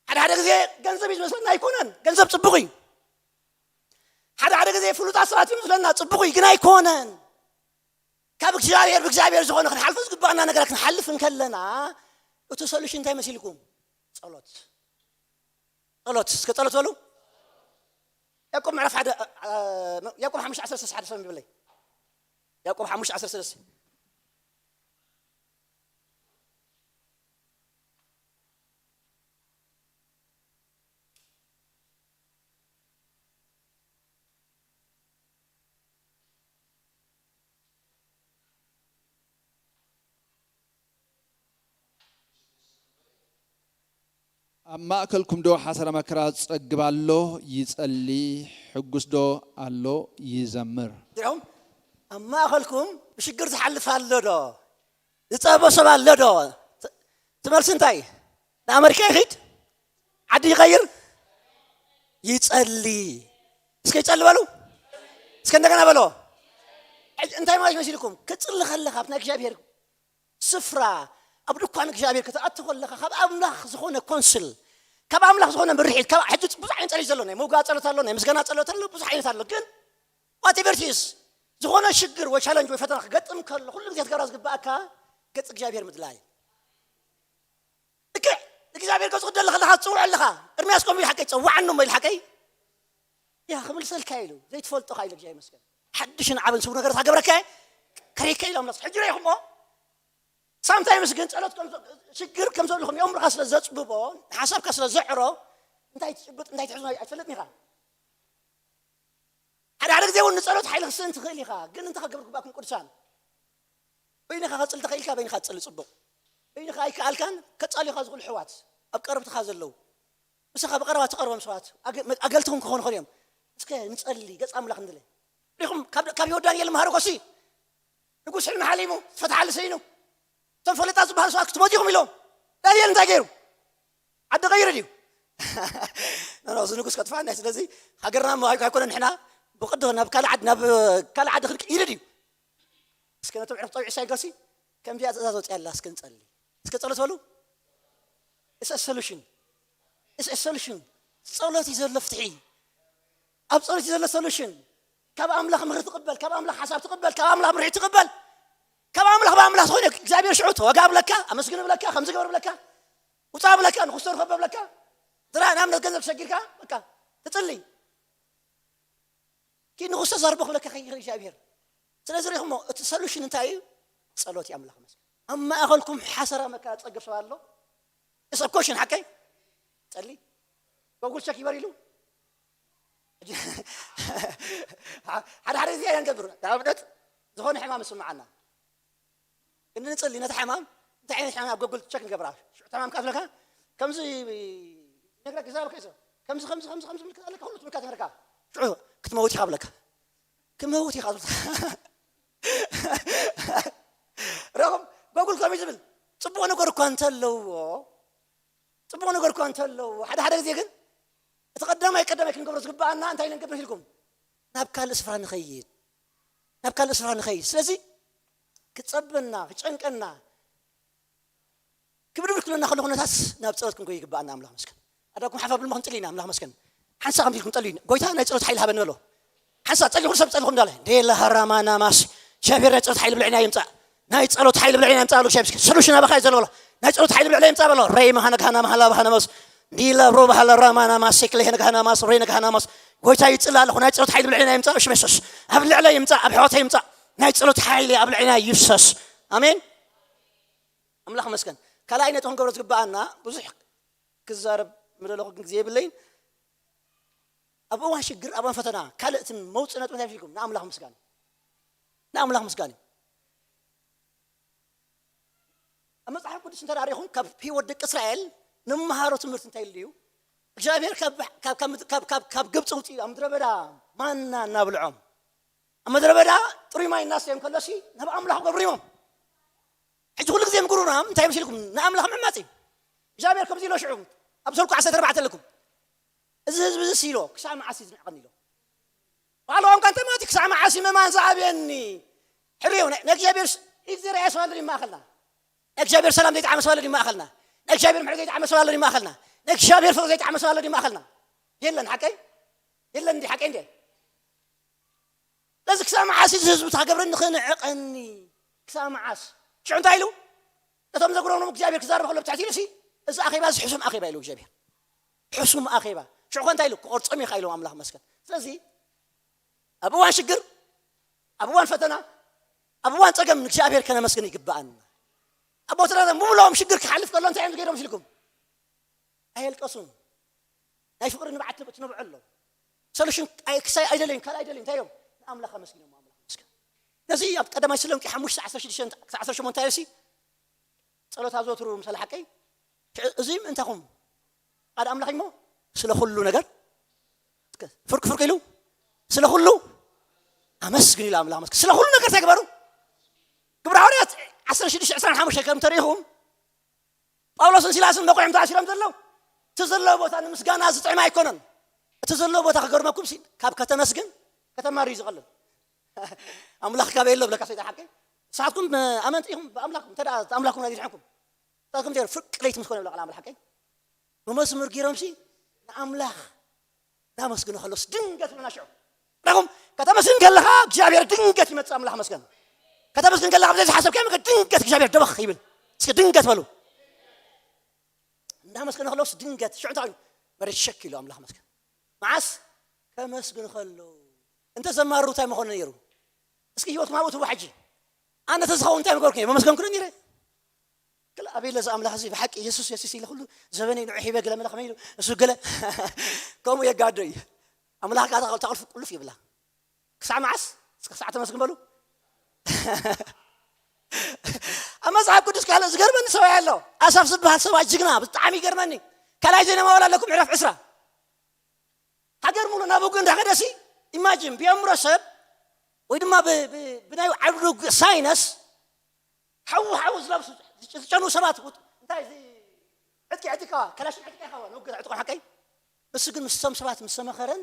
ሓደ ሓደ ግዜ ገንዘብ እዩ ዝመስለና፣ ኣይኮነን። ገንዘብ ጽቡቕ እዩ። ሓደ ሓደ ግዜ ፍሉጣት ሰባት እዩ ዝመስለና፣ ጽቡቕ እዩ፣ ግን ኣይኮነን። ካብ እግዚኣብሔር፣ ብእግዚኣብሔር ዝኾነ ክንሓልፎ ዝግባኣና ነገራት ክንሓልፍ እንከለና፣ እቲ ሶሉሽን እንታይ መሲልኩም? ጸሎት። ጸሎት። እስከ ጸሎት በሉ። ያዕቆብ ምዕራፍ ሓደ፣ እ፣ እ፣ ያዕቆብ ሓሙሽተ ዓሰርተ ሰለስተ ሓደ ሰብ ይብለይ። ያዕቆብ ሓሙሽተ ዓሰርተ ሰለስተ። ኣብ ማእከልኩም ዶ ሓሳረ መከራ ዝጸግብ ኣሎ? ይጸሊ። ሕጉስ ዶ ኣሎ? ይዘምር። እዚኦም ኣብ ማእከልኩም ብሽግር ዝሓልፍ ኣሎ ዶ? ዝጸበ ሰብ ኣሎ ዶ? ት-፣ ትመልሲ እንታይ? ንኣመሪካ ይኺድ? ዓዲ ይቐይር? ይጸሊ። እስከ ይጸሊ በሉ። እስከ እንደገና በሎ። ሕጂ እንታይ ማለት መሲልኩም? ክጽሊ ከለኻ ኣብቲ ናይ እግዚኣብሔር ስፍራ፣ ኣብ ድኳን እግዚኣብሔር ክትኣቱ ከለኻ፣ ካብ ኣምላኽ ዝኾነ ኮንስል፣ ካብ ኣምላኽ ዝኾነ ምርሒት፣ ካብ፣ ሕጂ ብዙሕ ዓይነት ጸሎት ዘሎ፣ ናይ ምውጋእ ጸሎት ኣሎ፣ ናይ ምስጋና ጸሎት ኣሎ፣ ብዙሕ ዓይነት ኣሎ። ግን ዋቴቨር ኢት ኢዝ፣ ዝኾነ ሽግር ወይ ቻለንጅ ወይ ፈተና ክገጥም ከሎ፣ ኩሉ ግዜ ክትገብራ ዝግብኣካ ገጽ እግዚኣብሔር ምድላይ። ልክዕ እግዚኣብሔር ገጹ ክደሊ ከለኻ ትጽውዖ ኣለኻ። ኤርምያስ ከምኡ ኢሉ ሓቀይ፣ "ጸውዓኒ እሞ" ኢሉ ሓቀይ። "ያ፣ ክምልሰልካ" ኢሉ። ዘይትፈልጦ ኢኻ ኢሉ እግዚኣብሔር ይመስገን። ሓድሽን ዓብን ስውር ነገራት ክገብረካ እየ፣ ከርእየካ ኢሉ ኣምላኽ። ሕጂ ርኢኹሞ? ሳምታይምስ ግን ጸሎት ከም ዘ-፣ ሽግር ከም ዘለኹም የእምሮኻ ስለ ዘጽብቦ፣ ንሓሳብካ ስለ ዘዕሮ፣ እንታይ ትጭብጥ፣ እንታይ ትሕዞ ኣይትፈልጥን ኢኻ። ሓደ ሓደ ግዜ እውን ንጸሎት ሓይሊ ክትስእን ትኽእል ኢኻ። ግን እንታይ ክገብር ግባእኩም ቅዱሳን? በይንኻ ክትጽሊ ተኽኢልካ፣ በይንኻ ትጽሊ ጽቡቕ። በይንኻ ኣይከኣልካን፣ ከጻልዩኻ ዝኽእሉ ኣሕዋት ኣብ ቀረብትኻ ዘለዉ፣ ምሳኻ ብቐረባ ትቐርቦም ሰባት፣ ኣገ-፣ ኣገልቲ እውን ክኾኑ ይኽእሉ እዮም። እስከ ንጸሊ፣ ገጽ ኣምላኽ ንድለ። ሪኹም ካብ፣ ካብ ህይወት ዳንኤል መሃሩ ኮሲ ንጉስ ሕልሚ ሓሊሙ፣ ፈትሓሊ ሰይኑ። እቶም ፈለጣ ዝበሃሉ ሰባት ክትሞት ኢኹም ኢሎም። ዳንኤል እንታይ ገይሩ? ዓዲ ቀይሩ ድዩ? ኖ፣ ኖ፣ እዚ ንጉስ ከጥፋና። ስለዚ ሃገርና ሞ ኣይኮነን፣ ንሕና ብቕዲ ናብ ካልእ ዓዲ፣ ናብ ካልእ ዓዲ ክንቅይር ድዩ? እስከ ነቶም ዕረፍ ጸዊዑ ሳይንከሲ ከምዚኣ ትእዛዝ ወፂኣ ኣላ። እስከ ንጸሊ። እስከ ጸሎት በሉ። It's a solution. It's a solution. ጸሎት እዩ ዘሎ ፍትሒ። ኣብ ጸሎት እዩ ዘሎ ሶሉሽን። ካብ ኣምላኽ ምኽሪ ትቕበል፣ ካብ ኣምላኽ ሓሳብ ትቕበል፣ ካብ ኣምላኽ ምርዒት ትቕበል። ካብ ኣምላኽ ብኣምላኽ ዝኾነ እግዚኣብሔር ሽዑ ተወጋ ብለካ፣ ኣመስግን ብለካ፣ ከምዚ ገበር ብለካ፣ ውፃ ብለካ፣ ንክስቶ ርኸበ ብለካ፣ ዝራ ንኣብነት ገንዘብ ተሸጊርካ በቃ ትጽሊ። ኪድ ንክስቶ ዘርቦ ክብለካ ከይኽእል እግዚኣብሔር። ስለዚ ሪኹሞ እቲ ሶሉሽን እንታይ እዩ? ጸሎት እዩ። ኣምላኽ መስገን። ኣብ ማእኸልኩም ሓሰራ መከራ ጸገብ ሰብ ኣሎ? ሰብ ኮሽን ሓቀይ ጸሊ ጎጉል ቸክ ይበር ኢሉ ሓደ ሓደ ግዜ ኢና ንገብር። ንኣብነት ዝኾነ ሕማም ስምዓና ግን ንጽሊ ነቲ ሕማም እንታይ ዓይነት ሕማም ኣብ ጎጉል ቸክ ንገብራ። ሽዑ ሕማም ካፍለካ ከምዚ ነግረክ ግዛ በከ ከምዚ ከምዚ ከምዚ ከምዚ ምልክት ኣለካ፣ ሁሉ ምልክት ነግረካ። ሽዑ ክትመውት ኢኻ ብለካ። ክመውት ኢኻ ዝብልካ። ረኹም ጎጉል ከምኡ ዝብል ጽቡቕ ነገር እኳ እንተለዎ፣ ጽቡቕ ነገር እኳ እንተለዎ፣ ሓደ ሓደ ግዜ ግን እቲ ቀዳማይ ቀዳማይ ክንገብሮ ዝግብኣና እንታይ ነንገብር ኢልኩም? ናብ ካልእ ስፍራ ንኸይድ፣ ናብ ካልእ ስፍራ ንኸይድ። ስለዚ ክጸበና፣ ክጨንቀና፣ ክብድብድ ክብለና ከሎ ኩነታት ናብ ጸሎት ክንጎይ ይግብኣና። ኣምላኽ መስገን። ኣዳኩም ሓፍ ኣብልሞ ክንጽሊ ኢና። ኣምላኽ መስገን። ሓንሳ ከምዚ ኢልኩም ጸልዩ። ጎይታ ናይ ጸሎት ሓይሊ ሃበኒ በሎ። ሓንሳ ጸልዩ፣ ኩሉ ሰብ ጸልኹም እንዳለ። ዴላ ሃራማና ማስ። እግዚኣብሔር ናይ ጸሎት ሓይሊ ብልዕና ይምጻእ። ናይ ጸሎት ሓይሊ ብልዕና ይምጻእ በሎ። እግዚኣብሔር መስገን። ሶሉሽን ኣባኻ እዩ ዘሎ በሎ። ናይ ጸሎት ሓይሊ ብልዕና ይምጻእ በሎ። ረይ መሃነ ካህና መሃላ ባሃና ማስ። ዲላ ብሮ ባህላ ራማና ማስ። ሴክለ ሄነ ካህና ማስ። ሮይ ካህና ማስ። ጎይታ ይጽል ኣለኹ። ናይ ጸሎት ሓይሊ ብልዕና ይምጻእ። እሺ፣ መሰስ። ኣብ ልዕለ ይምጻእ። ኣብ ሕይወተይ ይምጻእ። ናይ ጸሎት ሓይሊ ኣብ ልዕና ይፍሰስ። ኣሜን። ኣምላኽ መስገን። ካልኣይ ነጥቢ ክንገብሮ ዝግብኣና፣ ብዙሕ ክዛረብ ምደለኹ ግን ግዜ የብለይን። ኣብ እዋን ሽግር፣ ኣብ እዋን ፈተና፣ ካልእ እቲ መውፅእ ነጥቢ እንታይ ኢልኩም? ንኣምላኽ ምስጋን እዩ። ንኣምላኽ ምስጋን እዩ። ኣብ መጽሓፍ ቅዱስ እንተ ርኢኹም፣ ካብ ህይወት ደቂ እስራኤል ንምሃሮ ትምህርቲ እንታይ ኢሉ እዩ? እግዚኣብሔር ካብ፣ ካብ፣ ካብ፣ ካብ፣ ካብ፣ ካብ ግብፂ ውፅኡ ኣብ ምድረ በዳ ማና እናብልዖም፣ ኣብ ምድረ በዳ ጥሩይ ማይ እናስተዮም ከሎሲ ናብ ኣምላኽ ገብሪሞም። ሕጂ ኩሉ ግዜ ምጉርምራም እንታይ መሲልኩም? ንኣምላኽ ምዕማፅ እዩ። እግዚኣብሔር ከምዚ ኢሎ ሽዑ ኣብ ዘልኩ ዓሰርተ ኣርባዕተ ኣለኩም። እዚ ህዝቢ እዚ ሲሎ ክሳብ መዓስ እዩ ዝንዕቐኒ ኢሎ። ባዕሎም ከ እንተ ማለት ክሳብ መዓስ እዩ ምእማን ዝኣብየኒ? ሕርዮ፣ ናይ ናይ እግዚኣብሔር ስ-፣ ኢድ ዘይረኣየ ሰብ ኣሎ ድዩ ማእኸልና? ናይ እግዚኣብሔር ሰላም ዘይጠዓመ ሰብ ኣሎ ድዩ ማእኸልና? ናይ እግዚኣብሔር ምሕረት ዘይጠዓመ ሰብ ኣሎ ድዩ ማእኸልና? ናይ እግዚኣብሔር ፍቕሪ ዘይጠዓመ ሰብ ኣሎ ድዩ ማእኸልና? የለን፣ ሓቀይ? የለን እንዲ ሓቀይ እንዲ? ስለዚ ክሳብ መዓስ እዚ ህዝቢ እታ ገብረኒ ክንዕቐኒ? ክሳብ መዓስ? ሽዑ እንታይ ኢሉ? ነቶም ዘጉረምረሙ እግዚኣብሔር ክዛረብ ከሎ ብትሕቲ ኢሉ ሲ፣ እዚ ኣኼባ እዚ ሕሱም ኣኼባ ኢሉ እግዚኣብሔር። ሕሱም ኣኼባ። ሽዑ ከ እንታይ ኢሉ? ክቆርጾም ኢኻ ኢሎም ኣምላኽ መስገን። ስለዚ ኣብ እዋን ሽግር፣ ኣብ እዋን ፈተና፣ ኣብ እዋን ጸገም ንእግዚኣብሔር ከነመስግን ይግብኣና። ኣቦትና ብምልኦም ሽግር ክሓልፍ ከሎ እንታይ እዮም ዝገይሮም ኢልኩም? ኣየልቀሱን። ናይ ፍቕሪ ንብዓት ትንብዑ ኣለዉ። ሶሉሽን ኣይ-፣ ክሳይ ኣይደለዩን፣ ካልእ ኣይደለዩን። እንታይ እዮም? ንኣምላኽ ኣመስጊኖም፣ ኣምላኽ ኣመስግን። ነዚ ኣብ ቀዳማይ ተሰሎንቄ ሓሙሽተ ዓሰርተ ሽዱሽተ ክሳብ ዓሰርተ ሸሞንተ እንታይ ኢሉሲ? ጸሎት ኣዘውትሩ ምሳሌ ሓቀይ። እዚ ምእንታኹም ሓደ ኣምላኽ እሞ ስለ ኩሉ ነገር ፍርቅ ፍርቅ ኢሉ ስለ ኩሉ ኣመስግን ኢሉ ኣምላኽ ኣመስግን። ስለ ኩሉ ነገር እንታይ ግበሩ? ግብረ ሃዋርያት ዓሰርተ ሽዱሽተ ዕስራን ሓሙሽተ ከም ተሪኹም ጳውሎስን ሲላስን መቑሕም ተኣሲሮም ዘለዉ፣ እቲ ዘለዎ ቦታ ንምስጋና ዝጥዕም ኣይኮነን። እቲ ዘለዎ ቦታ ክገርመኩም ሲ፣ ካብ ከተመስግን ከተማሪ እዩ ዝቐልል። ኣምላኽ ካበይ ኣሎ ብለካ ሰይጣን ሓቀይ። ንስኻትኩም ኣመንቲ ኢኹም ብኣምላኽ፣ እንተ ደኣ ኣምላኽኩም ናይ ዝድሕንኩም። ንስኻትኩም እንታይ ፍርቂ ለይቲ ምስ ኮነ ይብላ ቃል ኣምላኽ ሓቀይ። ብመዝሙር ገይሮም ሲ ንኣምላኽ እናመስግኑ ከሎስ ድንገት ብለና ሽዑ። ረኹም ከተመስግን ከለኻ እግዚኣብሔር ድንገት ይመጽእ። ኣምላኽ መስገን። ከተመስግን ከለኻ ብዘይ ዝሓሰብካዮ መንገዲ ድንገት እግዚኣብሔር ደበኽ ይብል። እስኪ ድንገት በሉ። እናመስገነ ከለስ ድንገት ሽዑ እንታይ ኮይኑ? መሬት ሸክ ኢሉ ኣምላኽ መስገን። መዓስ? ከመስግን ከሎ። እንተ ዘማርሩ እንታይ ምኾነ ነይሩ? እስኪ ህይወትኩም ኣብኡ ትዋ ሕጂ። ኣነ ተዝኸውን እንታይ ምገበርኩ? መመስገንኩ ዶ ነይረ? ክላ ኣቤለ እዚ ኣምላኽ እዚ ብሓቂ የሱስ፣ የሱስ ኢለ ኩሉ ዘበነይ ንዑ ሂበ ገለ መለ ከመይ ኢሉ እሱ ገለ ከምኡ የጋዶ እዩ። ኣምላኽ ጋታ ተቕልፉ ቁልፍ ይብላ። ክሳዕ መዓስ? እስከ ክሳዕ ተመስግን በሉ። ኣብ መጽሓፍ ቅዱስ ካልእ ዝገርመኒ ሰብኣይ ኣሎ። ኣሳፍ ዝበሃል ሰብኣይ ጅግና፣ ብጣዕሚ ይገርመኒ። ካልኣይ ዜና ማዋል ኣለኩም፣ ምዕራፍ ዕስራ። ሃገር ሙሉ ናብ ውግእ እንዳኸደሲ ኢማጂን ብየምሮ ሰብ ወይ ድማ ብ- ብ- ብናይ ዓብዱ ሳይነስ ሓዉ ሓዉ ዝለብሱ ዝጨኑ ሰባት ውጥ- እንታይ እዚ ዕጥቂ ዕጥቃ ከላሽን ዕጥቂ ኢኻ ንውግእ ዕጥቆ ሓቀይ ንሱ ግን ምስቶም ሰባት ምስ ተመኸረን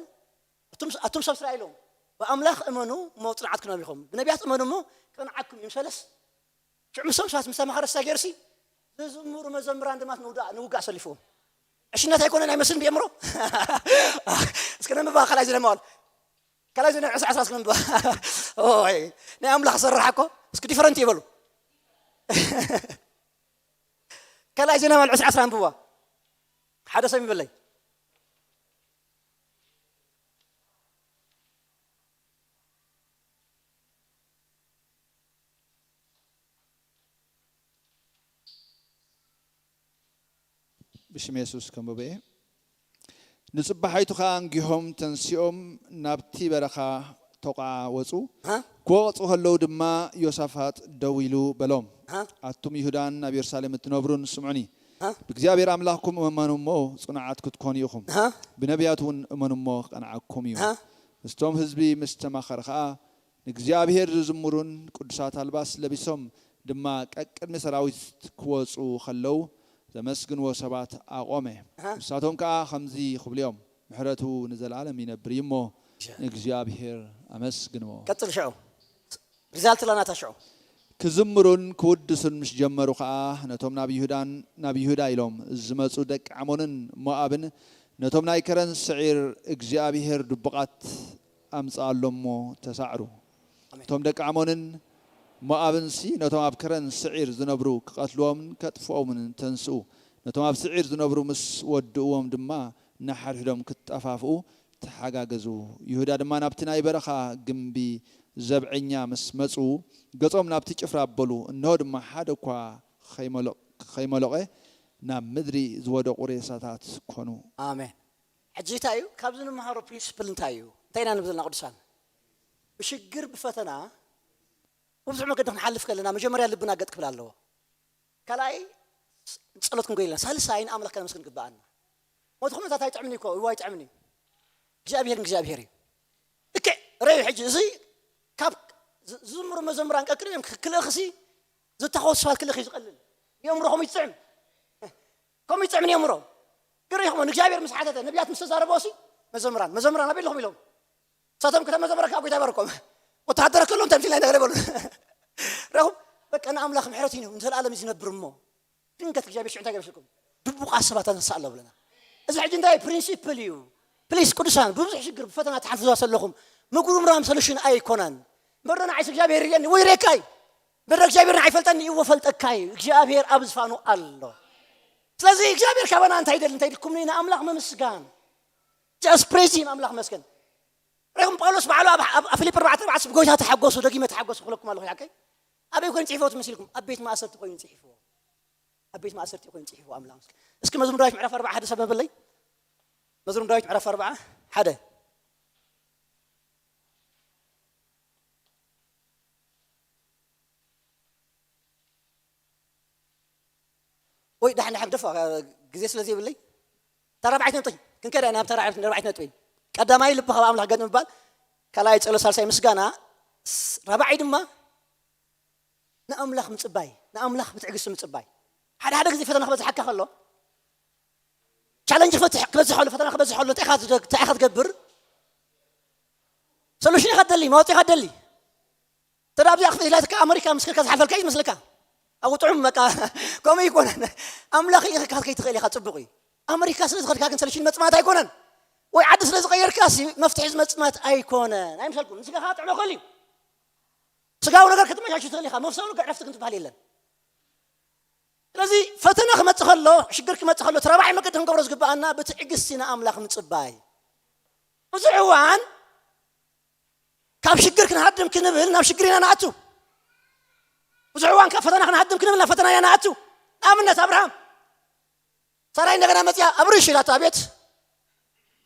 ኣቱም ኣቱም ሰብ እስራኤሎም ብኣምላኽ እመኑ እሞ ጽንዓት ክነቢኹም ብነቢያት እመኑ እሞ ክቕንዓኩም እዩ ምሰለስ ሽዑ ምስቶም ሰባት ምስ ተመኸረ ስታ ገይርሲ ዝዝምሩ መዘምራን ድማ ንውዳእ ንውጋእ ኣሰሊፍዎም ዕሽነት ኣይኮነን ኣይመስልን ብየምሮ እስከ ነንብባ ካልኣይ ዜና መዋል ካልኣይ ዜና ዕስራ ዕስራ እስከ ነንብባ ኦይ ናይ ኣምላኽ ሰራሕ እኮ እስኪ ዲፈረንት ይበሉ ካልኣይ ዜና መዋል ዕስራ ዕስራ ኣንብባ ሓደ ሰብ ይበለይ ብሽም የሱስ ከንብበ እየ። ንጽባሓይቱ ኸኣ እንጊሆም ተንሲኦም ናብቲ በረኻ ተቋዓ ወጹ። ሃ? ክወቕጹ ከለዉ ድማ ዮሳፋጥ ደው ኢሉ በሎም፣ ሃ? ኣቱም ይሁዳን ኣብ የሩሳሌም እትነብሩን ስምዑኒ። ሃ? ብእግዚኣብሔር ኣምላኽኩም እመኑ እሞ ጽኑዓት ክትኮኑ ኢኹም። ሃ? ብነቢያት እውን እመኑ እሞ ክቐንዓኩም እዩ። ሃ? ምስቶም ህዝቢ ምስ ተማኸረ ኸኣ ንእግዚኣብሔር ዝዝምሩን ቅዱሳት ኣልባስ ለቢሶም ድማ ቀቅድሚ ሰራዊት ክወጹ ከለዉ ዘመስግንዎ ሰባት ኣቖመ። ኣሃ። ንሳቶም ከኣ ከምዚ ክብሉ እዮም፣ ምሕረቱ ንዘለኣለም ይነብር እዩ እሞ ንእግዚኣብሔር ኣመስግንዎ። ቀጽል ሽዑ ሪዛልት ለናታ ሽዑ ክዝምሩን ክውድሱን ምስ ጀመሩ ኸኣ ነቶም ናብ ይሁዳን ናብ ይሁዳ ኢሎም ዝመጹ ደቂ ዓሞንን ሞኣብን ነቶም ናይ ከረን ስዒር እግዚኣብሔር ድቡቓት ኣምጽኣሎም እሞ ተሳዕሩ። ኣሜን። እቶም ደቂ ዓሞንን ሞኣብንሲ ነቶም ኣብ ከረን ስዒር ዝነብሩ ክቐትልዎምን ከጥፍኦምን ተንስኡ። ነቶም ኣብ ስዒር ዝነብሩ ምስ ወድእዎም ድማ ንሓድሕዶም ክጠፋፍኡ ተሓጋገዙ። ይሁዳ ድማ ናብቲ ናይ በረኻ ግምቢ ዘብዐኛ ምስ መጹ ገጾም ናብቲ ጭፍራ ኣበሉ። እንሆ ድማ ሓደ እኳ ከይመሎቐ ናብ ምድሪ ዝወደቑ ሬሳታት ኮኑ። ኣሜን። ሕጂ እንታይ እዩ ካብዚ ንምሃሮ ፕሪንስፕል እንታይ እዩ? እንታይ ኢና ንብል ዘለና ቅዱሳን? ብሽግር ብፈተና ብብዙሕ መገዲ ክንሓልፍ ከለና መጀመርያ ልብና ገጥ ክብል ኣለዎ። ካልኣይ ጸሎት ክንጎይ ኣለና። ሳልሳይ ንኣምላኽ ከነመስግን ግብኣና። ሞት ኩነታት ኣይጥዕምን እዩ እኮ እዋ ኣይጥዕምን እዩ። እግዚኣብሔር እግዚኣብሔር እዩ። ልክዕ ረዩ ሕጂ እዚ ካብ ዝዝምሩ መዘምራን ቀቅድም እዮም ክልእኽሲ ዝተኸወሱ ሰባት ክልእኽ እዩ ዝቐልል። የእምሮ ከምኡ ይጥዕም ከምኡ ይጥዕም የእምሮ ግር ይኹም ንእግዚኣብሔር ምስ ሓተተ ነቢያት ምስ ተዛረበ ሲ መዘምራን መዘምራን ኣበይ ኣለኹም ኢሎም ንሳቶም ክተመዘምረካ ጎይታ ይባርኮም ወተሃደረ ከሎ እንታይ ምሽላ ይነገረ በሉ ረኹም በቃ ንኣምላኽ ምሕረት እዩ ንዘለኣለም እዩ ዝነብር እሞ ድንገት እግዚኣብሔር ሽዑ እንታይ ገበስልኩም ድቡቓት ሰባት ኣነሳ ኣሎ ብለና እዚ ሕጂ እንታይ ፕሪንሲፕል እዩ ፕሊስ ቅዱሳን ብብዙሕ ሽግር ብፈተና ትሓልፉ ሰባት ኣለኹም ምጉርምራም ሰሉሽን ኣይኮነን እምበር ንዓይስ እግዚኣብሔር ይርእየኒ ወይ ይርእየካ እዩ እምበር እግዚኣብሔር ንዓይ ፈልጠኒ እዎ ፈልጠካ እዩ እግዚኣብሔር ኣብ ዝፋኑ ኣሎ ስለዚ እግዚኣብሔር ካባና እንታይ ይደሊ እንታይ ድኩም ንኣምላኽ ምምስጋን just praise him ኣምላኽ መስገን ሪኹም ጳውሎስ ባዕሉ ኣብ ኣብ ፊልጵ ኣርባዕተ ኣርባዕተ ብጎይታ ተሓጎሱ ደጊመ ተሓጎሱ ክለኩም ኣለኹ ሓቀይ ኣበይ ኮይኑ ጽሒፍዎ ትመስልኩም ኣብ ቤት ማእሰርቲ ኮይኑ ጽሒፍዎ ኣብ ቤት ማእሰርቲ ኮይኑ ጽሒፍዎ ኣምላኽ መስገን እስኪ መዝሙር ዳዊት ምዕራፍ ኣርባዓ ሓደ ሰብ መበለይ መዝሙር ዳዊት ምዕራፍ ኣርባዓ ሓደ ወይ ዳሕን ዳሕን ግደፎ ግዜ ስለ ዘይብለይ እታ ራብዓይት ነጥቢ ክንከዳ ኢና ኣብታ ራብዓይት ነጥቢ ቀዳማይ ልቢ ካብ ኣምላኽ ገጥ ምባል ካልኣይ ጸሎ ሳልሳይ ምስጋና ራብዓይ ድማ ንኣምላኽ ምጽባይ ንኣምላኽ ብትዕግስቲ ምጽባይ ሓደ ሓደ ግዜ ፈተና ክበዝሓካ ከሎ ቻለንጅ ክበዝሕ ከሎ ፈተና ክበዝሕ ከሎ እንታይ ኢኻ ክትገብር ሰሉሽን ኢኻ ትደሊ ማወፂ ኢኻ ትደሊ ተዳ ኣብዚኣ ክፍት ኢላትካ ኣመሪካ ምስክርካ ዝሓልፈልካ እዩ ዝመስለካ ኣብኡ ጥዑም በቃ ከምኡ ይኮነን ኣምላኽ ልኢኽካ ከይትኽእል ኢኻ ፅቡቕ እዩ ኣመሪካ ስለ ዝኸድካ ግን ሰልሽን መፅማት ኣይኮነን ወይ ዓዲ ስለ ዝቀየርካ መፍትሒ ዝመፅማት ኣይኮነን ኣይምሰልኩም ንስጋኻ ጥዕመ ክእል እዩ ስጋዊ ነገር ክትመሻሽ ትኽእል ኢኻ መፍሰሉ ዕረፍቲ ግን ትበሃል የለን ስለዚ ፈተና ክመፅእ ከሎ ሽግር ክመፅእ ከሎ ተረባዒ መገዲ ክንገብሮ ዝግበኣና ብትዕግስቲ ንኣምላኽ ምፅባይ ብዙሕ እዋን ካብ ሽግር ክንሃድም ክንብል ናብ ሽግር ኢና ንኣቱ ብዙሕ እዋን ካብ ፈተና ክንሃድም ክንብል ናብ ፈተና ኢና ንኣቱ ንኣብነት ኣብርሃም ሳራይ እንደገና መፅያ ኣብርሽ ኢላቶ ኣቤት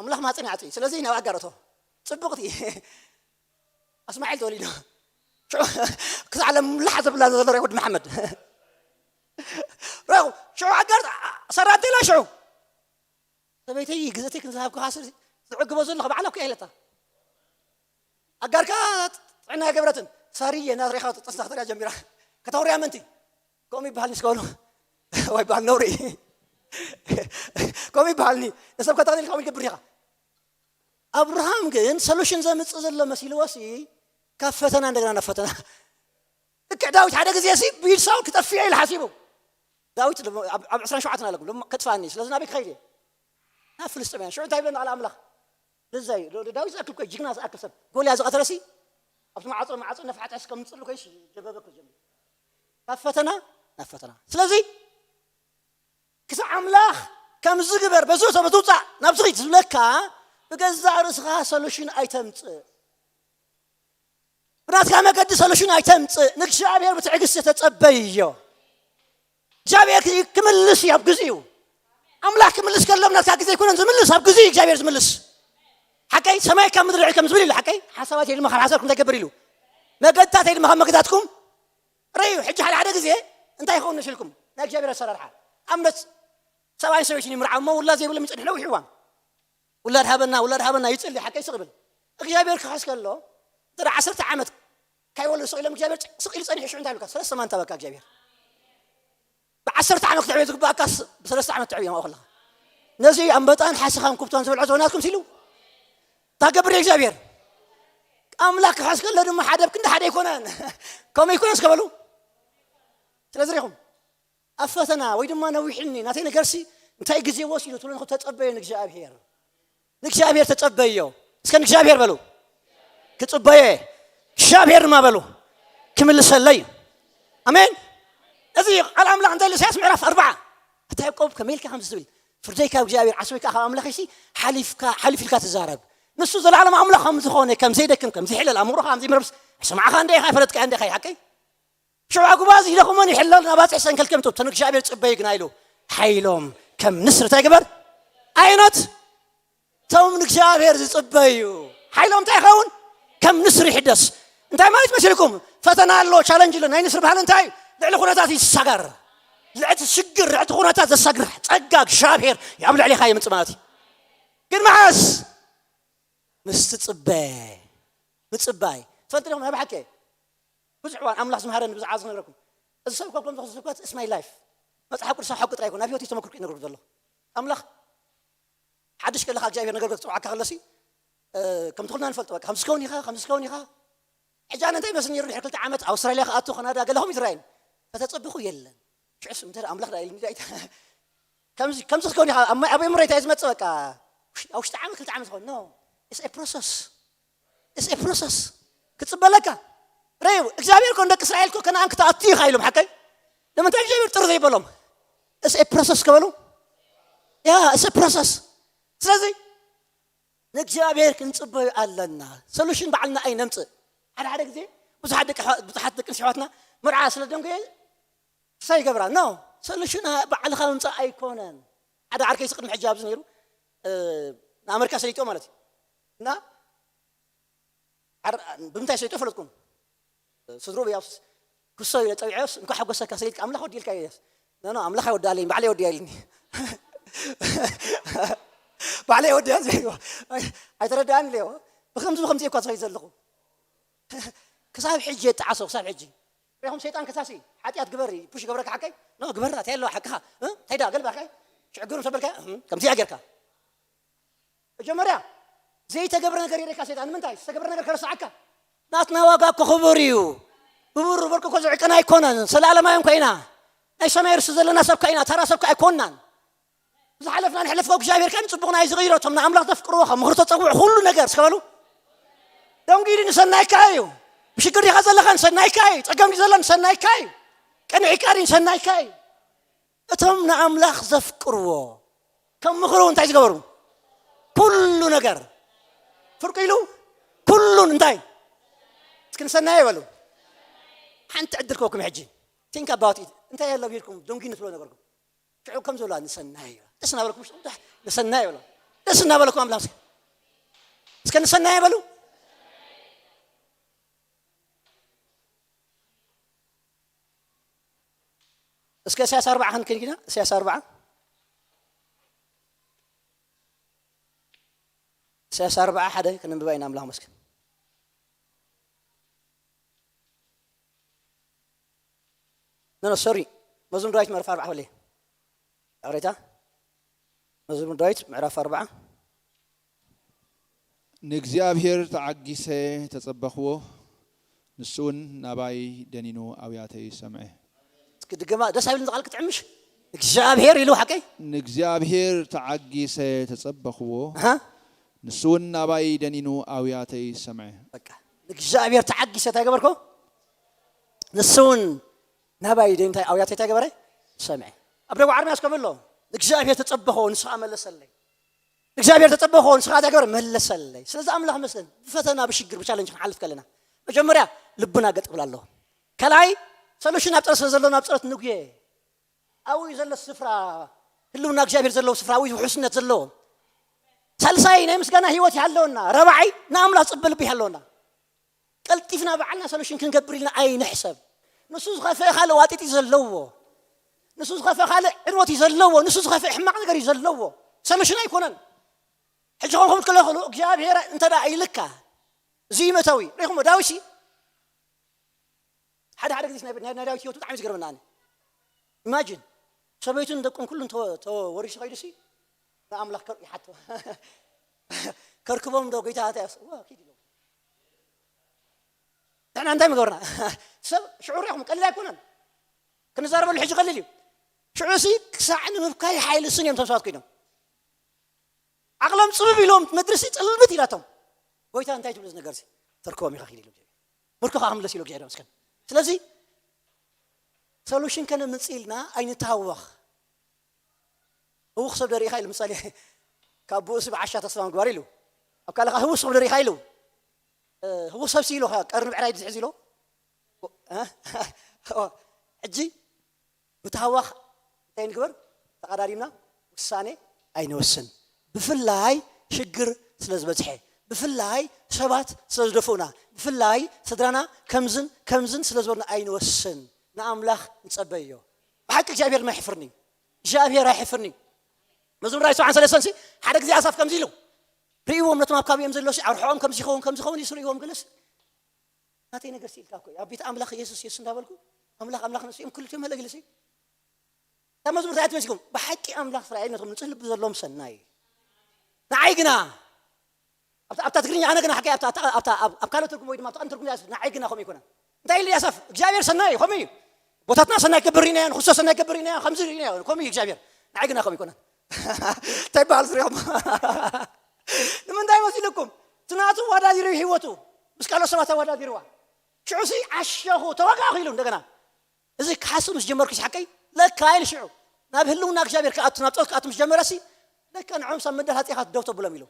ኣምላኽ ማፀን ያዕፂ ስለዚ ናብ ኣጋረቶ ፅቡቕቲ ኣስማዒል ተወሊዶ ክሳዕ ለምላሕ ዘብላ ዘሎ ወዲ መሓመድ ረኹ ሽዑ ኣጋር ሰራ እንተኢላ ሽዑ ሰበይተይ ግዝእተይ ክንዝሃብኩ ካስር ትዕግቦ ዘለኹ ባዕላ እኮ እያ ኢለታ። ኣጋርካ ጥዕና ገበረትን ሳርየ እናትሪኻ ጥንስና ክትሪያ ጀሚራ። ከተውርያ ምንቲ ከምኡ ይበሃልኒ እስከ በሉ። ወይ በሃል ነውሪ። ከምኡ ይበሃልኒ። ንሰብ ከተቕኒል ከምኡ ይገብር ኢኻ። ኣብርሃም ግን ሰሉሽን ዘምጽእ ዘሎ መሲልዎ ሲ ካብ ፈተና እንደገና ናብ ፈተና። ልክዕ ዳዊት ሓደ ግዜ ሲ ብኢድ ሳውል ክጠፍእ ኢሉ ሓሲቡ። ዳዊት ኣብ ዕስራን ሸውዓተን ኣለኩም ከጥፋኒ ስለዚ ናበይ ክኸይድ እየ ናብ ፍልስጥምያን ሽዑ እንታይ ይብለና ቃል ኣምላኽ። ንዛይ ዳዊት ዝኣክል ኮይ ጅግና ዝኣክል ሰብ ጎልያ ዝቐተለሲ ኣብቲ ማዕፆ ማዕፆ ነፋሕተስ ከም ዝፅሉ ኮይሽ ጀበበ ኮ ጀምር ካብ ፈተና ናብ ፈተና ስለዚ ክሳዕ ኣምላኽ ከምዚ ግበር በዚ ሰብ ትውፃእ ናብዚ ኺድ ዝብለካ ብገዛእ ርእስኻ ሰሉሽን ኣይተምፅእ ብናትካ መገዲ ሰሉሽን ኣይተምፅእ ንእግዚኣብሔር ብትዕግስቲ ተፀበይዮ እግዚኣብሔር ክምልስ እዩ ኣብ ግዜኡ ኣምላኽ ክምልስ ከሎ ብናትካ ግዜ ኣይኮነን ዝምልስ ኣብ ግዜኡ እግዚኣብሔር ዝምልስ ሓቀይ ሰማይ ካብ ምድሪ ልዕል ከም ዝብል ኢሉ ሓቀይ ሓሳባት ድማ ካብ ሓሳብኩም እንታይ ገብር ኢሉ መገድታት ድማ ካብ መገዳትኩም ርእዩ ሕጂ ሓደ ሓደ ግዜ እንታይ ይኸውን ንሽልኩም ናይ እግዚኣብሔር ኣሰራርሓ ኣብነት ሰብኣይን ሰበይትን ይምርዓሞ ውላ ዘይብሎም ይፅንሕ ነዊሕ እዋን ውላድ ሃበና ውላድ ሃበና ይፅሊ ሓቀይ ስቕ ይብል እግዚኣብሔር ክሕስ ከሎ እንተ ዓሰርተ ዓመት ካይወሉ ስቕ ኢሎም እግዚኣብሔር ስቕ ኢሉ ፀኒሑ ሽዑ እንታይ ይብልካ ሰለስተ ማንታ በካ እግዚኣብሔር ብዓሰርተ ዓመት ክትዕብዮ ዝግባኣካስ ብሰለስተ ዓመት ትዕብዮ ማእኹ ኣለኻ ነዚ ኣንበጣን ሓሰኻን ኩብቶን ዝበልዖ ዘበናትኩም ሲሉ ታገብር እግዚኣብሔር ኣምላክ ክሕዝ ከሎ ድማ ሓደ ክንዲ ሓደ ኣይኮነን ከምኡ ይኮነስ ከበሉ ስለ ዝሪኹም ኣብ ፈተና ወይ ድማ ነዊሕኒ ናተይ ነገርሲ እንታይ ግዜ ወሲዱ ትብሉ ንኹ ተጸበዩ ንእግዚኣብሔር ንእግዚኣብሔር ተጸበዮ እስከ ንእግዚኣብሔር በሉ ክጽበየ እግዚኣብሔር ድማ በሉ ክምልሰለይ ኣሜን እዚ ቃል ኣምላኽ እንታይ ኢሳያስ ምዕራፍ ኣርባዓ እንታይ ቆብ ከመይ ኢልካ ከምዚ ትብል ፍርደይ ካብ እግዚኣብሔር ዓስበይ ከዓ ካብ ኣምላኸይሲ ሓሊፍካ ሓሊፍ ኢልካ ትዛረብ ንሱ ዘላለም ኣምላኽ ከም ዝኾነ ከም ዘይደክም ከም ዘይሕለል ኣእምሮኻ ከም ዘይምረብስ ሰማዕኻ እንደ ኢኻ ፈለጥካ እንደ ኢኻ ሓቀይ ሽዑ ኣጉባዝ ይደኽሞን ይሕለል ናባፅሕ ሰንከልከም ትብተን እግዚኣብሔር ፅበይ ግና ኢሉ ሓይሎም ከም ንስር እንታይ ግበር ዓይነት እቶም ንእግዚኣብሔር ዝፅበዩ ሓይሎም እንታይ ይኸውን ከም ንስር ይሕደስ እንታይ ማለት መሲልኩም ፈተና ኣሎ ቻለንጅ ኣሎ ናይ ንስር ባህል እንታይ ልዕሊ ኩነታት ይሳገር ልዕቲ ሽግር ልዕቲ ኩነታት ዘሳግር ፀጋ እግዚኣብሔር ኣብ ልዕሊኻ ይምፅ ማለት እዩ ግን መዓስ ምስ ትፅበ ምፅባይ ትፈልጥ ዲኹም ናይ ብሓቂ ብዙሕ እዋን ኣምላኽ ዝምሃረኒ ብዛዕባ ዝነግረኩም እዚ ሰብ ካብ ከምዚ ክስብከት is my life መፅሓፍ ቅዱሳዊ ሓቂ ጥራይ ይኮን ናብ ህይወት ተመክርኩ ይነግርኩ ዘለኹ ኣምላኽ ሓድሽ ከለኻ እግዚኣብሔር ነገር ክፅውዓካ ከለሲ ከምቲ ኩልና ንፈልጦ በቃ ከምዚ ክኸውን ኢኻ ከምዚ ክኸውን ኢኻ ሕጂ ኣነ እንታይ መስኒ ነይሩ ድሕሪ ክልተ ዓመት ኣውስትራልያ ክኣቱ ካናዳ ገለኹም ይትረኣይን ከተፀብኹ የለን ሽዕስ እንተ ኣምላኽ ዳ ኢልኒ ዳይታ ከምዚ ከምዚ ክኸውን ኢኻ ኣብ ኣእምሮ እንታይ ዝመፅእ በቃ ኣብ ውሽጢ ዓመት ክልተ ዓመት ዝኾን no it's a process it's a process ክፅበለካ ረዩ እግዚኣብሔር ኮን ደቂ እስራኤል ኮ ከነኣን ክትኣቱ ኢኻ ኢሎም ሓቀይ ንምንታይ እግዚኣብሔር ጥሪ ዘይበሎም it's a process ከበሉ ያ it's a process ስለዚ ንእግዚኣብሔር ክንፅበዩ ኣለና ሶሉሽን ባዕልና ኣይነምፅእ ሓደ ሓደ ግዜ ብዙሓት ደቂ ብዙሓት ደቂ ኣንስትዮ ኣሕዋትና መርዓ ስለ ደንጎየ ክሳይ ይገብራ ኖ ሶሉሽን ባዕልኻ ምምፃእ ኣይኮነን ሓደ ዓርከይ ቅድሚ ሕጂ ኣብዚ ነይሩ ንኣመሪካ ሰሊጦ ማለት እዩ እና ብምንታይ ሰሊጦ ፈለጥኩም ስድሮ ብያውስ ክሶ ኢለ ፀዊዐስ እንኳ ሓጎሰካ ሰሊጥካ ኣምላኽ ወዲልካ እየስ ኖ ኣምላኽ ኣይወዳለኝ ባዕለይ ወዲያ ኢልኒ ባዕለይ ወዲያ ኣይተረዳእን ኢለዮ ብከምዚ ብከምዚ እኳ ዝኸይ ዘለኹ ክሳብ ሕጂ የጠዓሶ ክሳብ ሕጂ ሪኹም ሰይጣን ከሳሲ ሓጢኣት ግበር ፑሽ ገብረካ ሓቀይ ኖ ግበርና እንታይ ኣለዋ ሓቅኻ እንታይ ዳ ገልባካ ሽዕግሩ ሰበልካ ከምዚ ያ ጌርካ መጀመርያ ዘይተገብረ ነገር የደካ ሰይጣን ንምንታይ ዝተገብረ ነገር ከረስዓካ ናትና ዋጋ እኮ ክቡር እዩ ብቡር በርኩ እኮ ዝዕቅና ኣይኮነን ሰለዓለማዮም ኮይና ናይ ሰማይ ርሲ ዘለና ሰብ ኮይና ተራ ሰብ ኣይኮናን ዝሓለፍና ንሕለፍኮ እግዚኣብሔር ከን ፅቡቕና እዩ ዝቕይሮ እቶም ንኣምላኽ ዘፍቅርዎ ካብ ምኽሪ ተፀውዕ ኩሉ ነገር እስከበሉ ደንጊዲ ንሰናይካ እዩ ብሽግር ዲኻ ዘለኻ ንሰናይካ እዩ ፀገም ዲ ዘሎ ንሰናይካ እዩ ቀንዒካ ዲ ንሰናይካ እዩ እቶም ንኣምላኽ ዘፍቅርዎ ከም ምኽሩ እንታይ ዝገበሩ ኩሉ ነገር ፍርቁ ኢሉ ኩሉን እንታይ እስኪ ንሰናየ ይበሉ ሓንቲ ዕድል ክበኩም ሕጂ think about it እንታይ ኣለቢርኩም ደንጊ ንትብሎ ነገርኩም ሽዑ ከም ዝብላ ንሰናይ ይበላ ደስ እናበለኩም ውሽጡ ንሰናይ ይበላ ደስ እናበለኩም ኣምላኽ እስከ ንሰናይ ይበሉ እስከ ኢሳያስ ኣርባዓ ክንክን ጊና ኢሳያስ ኣርባዓ። ኢሳያስ ኣርብዓ ሓደ ከነንብባ ኢና። ኣምላኽ መስገን። ኖ ኖ ሶሪ፣ መዝሙር ዳዊት ምዕራፍ ኣርብዓ በለ። ይቕሬታ፣ መዝሙር ዳዊት ምዕራፍ ኣርብዓ። ንእግዚኣብሔር ተዓጊሰ ተጸበኽዎ፣ ንሱ እውን ናባይ ደኒኑ ኣውያተይ ሰምዐ። እስኪ ድገማ፣ ደስ ኣይብልን ቃል ክትዕምሽ። እግዚኣብሔር ኢሉ ሓቀይ። ንእግዚኣብሔር ተዓጊሰ ተጸበኽዎ፣ ኣሃ፣ ንሱ እውን ናባይ ደኒኑ ኣውያተይ ሰምዐ። በቃ ንእግዚኣብሔር ተዓጊሰ እንታይ ገበርኮ? ንሱ እውን ናባይ ደኒኑ ኣውያተይ እንታይ ገበረ? ሰምዐ። ኣብ ደቡብ ዓርቢ ኣስከበሎ ንእግዚኣብሔር ተጸበኾ፣ ንሱ ኸኣ መለሰለይ። እግዚኣብሔር ተጸበኾ፣ ንስኻ እንታይ ገበር? መለሰለይ። ስለዚ ኣምላኽ መስገን። ብፈተና፣ ብሽግር፣ ብቻለንጅ ክንሓልፍ ከለና መጀመርያ ልብና ገጥ ክብል ኣለዎ። ካልኣይ ሰሉሽን ኣብ ጸሎት ስለ ዘሎ ናብ ጸሎት ንጉየ። ኣብኡ እዩ ዘሎ ስፍራ፣ ህልውና እግዚኣብሔር ዘለዎ ስፍራ፣ ኣብኡ እዩ ውሕስነት ዘለዎ። ሳልሳይ ናይ ምስጋና ህይወት ይሃለወና። ራብዓይ ንኣምላኽ ጽበ ልቢ ይሃለወና። ቀልጢፍና ባዕልና ሰሉሽን ክንገብር ኢልና ኣይንሕሰብ። ንሱ ዝኸፍአ ካልእ ዋጢጥ እዩ ዘለዎ። ንሱ ዝኸፍአ ካልእ ዕንወት እዩ ዘለዎ። ንሱ ዝኸፍአ ሕማቕ ነገር እዩ ዘለዎ። ሰሉሽን ኣይኮነን። ሕጂ ከምኡ ክብል ከለኹ እግዚኣብሔር እንተ ደኣ ኢልካ እዚ እዩ መእተዊ። ርኢኹሞ ዳዊት ሲ ሓደ ሓደ ግዜ ናይ ናይ- ናይ ዳዊት ህይወት ብጣዕሚ ዝገርመና ኣነ። ኢማጂን ሰበይቱን ደቁን ኩሉን ተወ- ተወሪሱ ከይዱ ሲ ንኣምላኽ ከር- ይሓቶ ከርክቦም ዶ ጎይታ እንታይ ዋ ኪድ ኢሎም ንሕና እንታይ ምገበርና? ሰብ ሽዑ ሪኹም ቀሊል ኣይኮነን። ክንዛረበሉ ሕጂ ቀሊል እዩ። ሽዑ ሲ ክሳዕ ንምብካይ ሓይሊ ስን እዮም ተምሳት ኮይኖም ዓቕሎም ጽብብ ኢሎም ምድሪ ሲ ጽልምት ኢላቶም ጎይታ እንታይ ትብሉ እዚ ነገር ሲ ተርክቦም ኢኻ ኪድ ኢሉ ምርኮኻ ክምለስ ኢሉ እግዚኣብሔር መስከን። ስለዚ ሰሉሽን ከነምጽእ ኢልና ኣይንታወኽ። ህውኽ ሰብ ደሪእኻ ኢሉ ምሳሌ ካብ ብኡሲ ብዓሻ ተስፋ ምግባር ኢሉ ኣብ ካልኻ ህውኽ ሰብ ደሪእኻ ኢሉ ህውኽ ሰብ ሲኢሉ ቀርኒ ብዕራይ ዝሕዝ ኢሎ ሕጂ ብታህዋኽ እንታይ ንግበር? ተቐዳዲምና ውሳኔ ኣይንወስን። ብፍላይ ሽግር ስለ ዝበዝሐ፣ ብፍላይ ሰባት ስለ ዝደፍኡና፣ ብፍላይ ስድራና ከምዝን ከምዝን ስለ ዝበሉና ኣይንወስን። ንኣምላኽ ንጸበዮ። ብሓቂ እግዚኣብሔር ድማ ኣይሕፍርኒ። እግዚኣብሔር ኣይሕፍርኒ። መዝሙር ናይ ሰብዓን ሰለስተን ሲ ሓደ ግዜ ኣሳፍ ከምዚ ኢሉ ርእይዎም ነቶም ኣብ ካቢኦም ዘሎ ሲ ኣርሕኦም ከምዚ ይኸውን ከምዚ ይኸውን ኢሱ ርእይዎም ገለስ ናተይ ነገር ስኢልካ እኮ እዩ። ኣብ ቤት ኣምላኽ የሱስ የሱስ እንዳበልኩ ኣምላኽ ኣምላኽ ንሱ እዮም ክልቲኦም መለግልሲ እታ መዝሙር እንታይ ትመስልኩም? ብሓቂ ኣምላኽ እስራኤል ነቶም ንጹህ ልቢ ዘለዎም ሰናይ እዩ። ንዓይ ግና ኣብታ ኣብታ ትግርኛ ኣነ ግና ሓቂ ኣብታ ኣብታ ኣብታ ኣብ ኣብ ካልኦት ትርጉም ወይ ድማ ኣብታ ቀንዲ ትርጉም ይኣስፍ ንዓይ ግና ከምኡ ይኮነ። እንታይ ኢሉ ኣሳፍ እግዚኣብሔር ሰናይ እዩ ከምኡ እዩ። ቦታትና ሰናይ ክገብር ርኢናዮ ንክርስቶስ ሰናይ ክገብር ርኢናዮ ከምዚ ርኢናዮ ከምኡ እዩ እግዚኣብሔር። ንዓይ ግና ከምኡ ይኮነ። እንታይ ይበሃል ስሪኹም? ንምንታይ መሲልኩም? እቲ ናቱ ኣወዳዲሩ ህይወቱ ምስ ካልኦት ሰባት ኣወዳዲርዋ። ሽዑ ሲ ዓሸኹ ተወጋእኹ ኢሉ እንደገና እዚ ክሓስብ ምስ ጀመርኩ ሓቀይ ለካ ኢሉ ሽዑ ናብ ህልውና እግዚኣብሔር ክኣቱ ናብ ጸሎት ክኣቱ ምስ ጀመረ ሲ ለካ ንዖም ሳብ ምድር ሃጺኻ ደው ተብሎም ኢሉ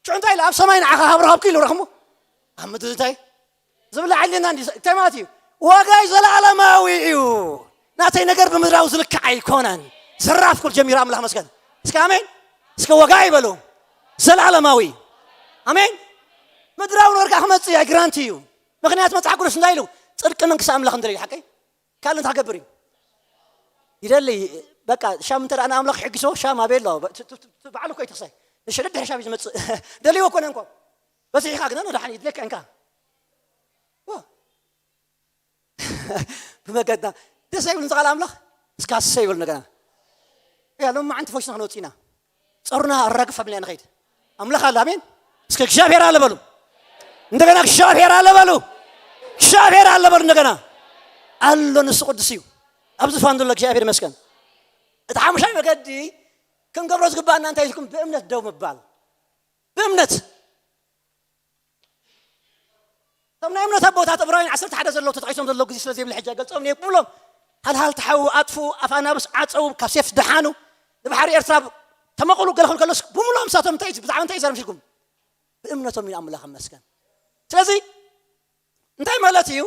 ሽዑ እንታይ ኢሉ ኣብ ሰማይ ንዓኻ ሃብረሃብኩ ኢሉ ረኽሞ ኣብ ምድሪ እንታይ ዝብላዕ ኣለና እንዲ እንታይ ማለት እዩ? ዋጋይ ዘለኣለማዊ እዩ። ናተይ ነገር ብምድራዊ ዝልክዕ ኣይኮነን። ዘራፍ ክብል ጀሚሩ ኣምላኽ መስገን። እስከ ኣሜን። እስከ ዋጋ ይበሉ። ዘለኣለማዊ ኣሜን። ምድራዊ ነገር ከዓ ክመፅእ እዩ፣ ግራንቲ እዩ። ምክንያቱ መፅሓፍ ቅዱስ እንታይ ኢሉ? ፅድቂ መንግስቲ ኣምላኽ እንደለዩ ሓቀይ ካልእ እንታይ ክገብር እዩ? ይደሊ በቃ ሻም እንተ ንኣምላኽ ይሕግሶ ሻም ኣበይ ኣሎ? ባዕሉ እኮ ይትኽሳይ ንሽድድ ሕሻብ እዩ ዝመፅእ ደልይዎ ኮነ እንኳ በዚሕኻ ግና ንድሓን ይድለካ እንካ ብመገድና ደስ ኣይብልን ዝቃል ኣምላኽ እስካ ሰይ ይብል እንደገና ያ ሎም መዓንቲ ፈሽና ክንወፅእ ኢና ፀሩና ኣራግፍ ኣብልና ንኸይድ ኣምላኽ ኣለ ኣሜን እስከ እግዚኣብሔር ኣለ በሉ እንደገና እግዚኣብሔር ኣለ በሉ እግዚኣብሔር ኣለ በሉ እንደገና ኣሎ ንሱ ቅዱስ እዩ ኣብ ዝፋን ዘሎ እግዚኣብሔር ይመስገን እቲ ሓሙሻይ መገዲ ክንገብሮ ዝግባኣና እንታይ ኢልኩም ብእምነት ደው ምባል ብእምነት እቶም ናይ እምነት ኣቦታት ዕብራውያን ዓሰርተ ሓደ ዘለዉ ተጠቂሶም ዘለዉ ግዜ ስለ ዘይብለ ሕጂ ኣይገልጾም እየ ብምሎም ሃልሃል ተሓዉ ኣጥፍኡ ኣፍ ኣናብስ ዓጸዉ ካብ ሴፍ ደሓኑ ንባሕሪ ኤርትራ ተመቕሉ ገለ ክብል ከሎስ ብምሎም ንሳቶም እንታይ ብዛዕባ እንታይ ይዛረብ ሽኩም ብእምነቶም እዩ ኣምላኽ መስገን ስለዚ እንታይ ማለት እዩ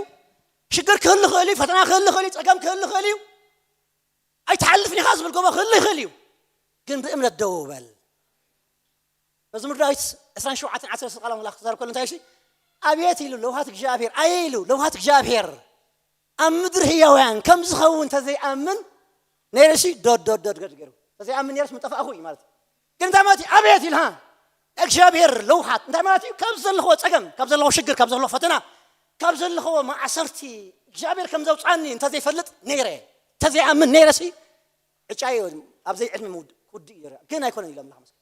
ሽግር ክህሉ ክእል እዩ ፈተና ክህሉ ክእል እዩ ጸገም ክህሉ ክእል እዩ ኣይትሓልፍን ኢኻ ዝብል ጎቦ ክህሉ ይኽእል እዩ ግን ብእምነት ደው በል መዝሙር ዳዊት ዕስራን ሸውዓተን ዓሰርተ ቃል ኣምላኽ ክዛረብ ከሎ እንታይ ኢሉ ኣብየት ኢሉ ለውሃት እግዚኣብሔር ኣየ ኢሉ ለውሃት እግዚኣብሔር ኣብ ምድሪ ህያውያን ከም ዝኸውን ተዘይኣምን ነይርሲ ዶድ ዶድ ዶድ ዶድ ገይሩ ተዘይኣምን ነይርስ ምጠፋእኹ እዩ ማለት ግን እንታይ ማለት እዩ ኣብየት ኢልሃ እግዚኣብሔር ለውሃት እንታይ ማለት እዩ? ካብ ዘለኽዎ ጸገም፣ ካብ ዘለኽዎ ሽግር፣ ካብ ዘለኽዎ ፈተና፣ ካብ ዘለኽዎ ማእሰርቲ እግዚኣብሔር ከም ዘውፅኣኒ እንተዘይፈልጥ ነይረ፣ እንተዘይኣምን ነይረሲ ዕጫዮ ኣብዘይ ዕድመ ምውድ- ክውድእ እዩ። ግን ኣይኮነን ኢሎም ኣምላኽ መስገን።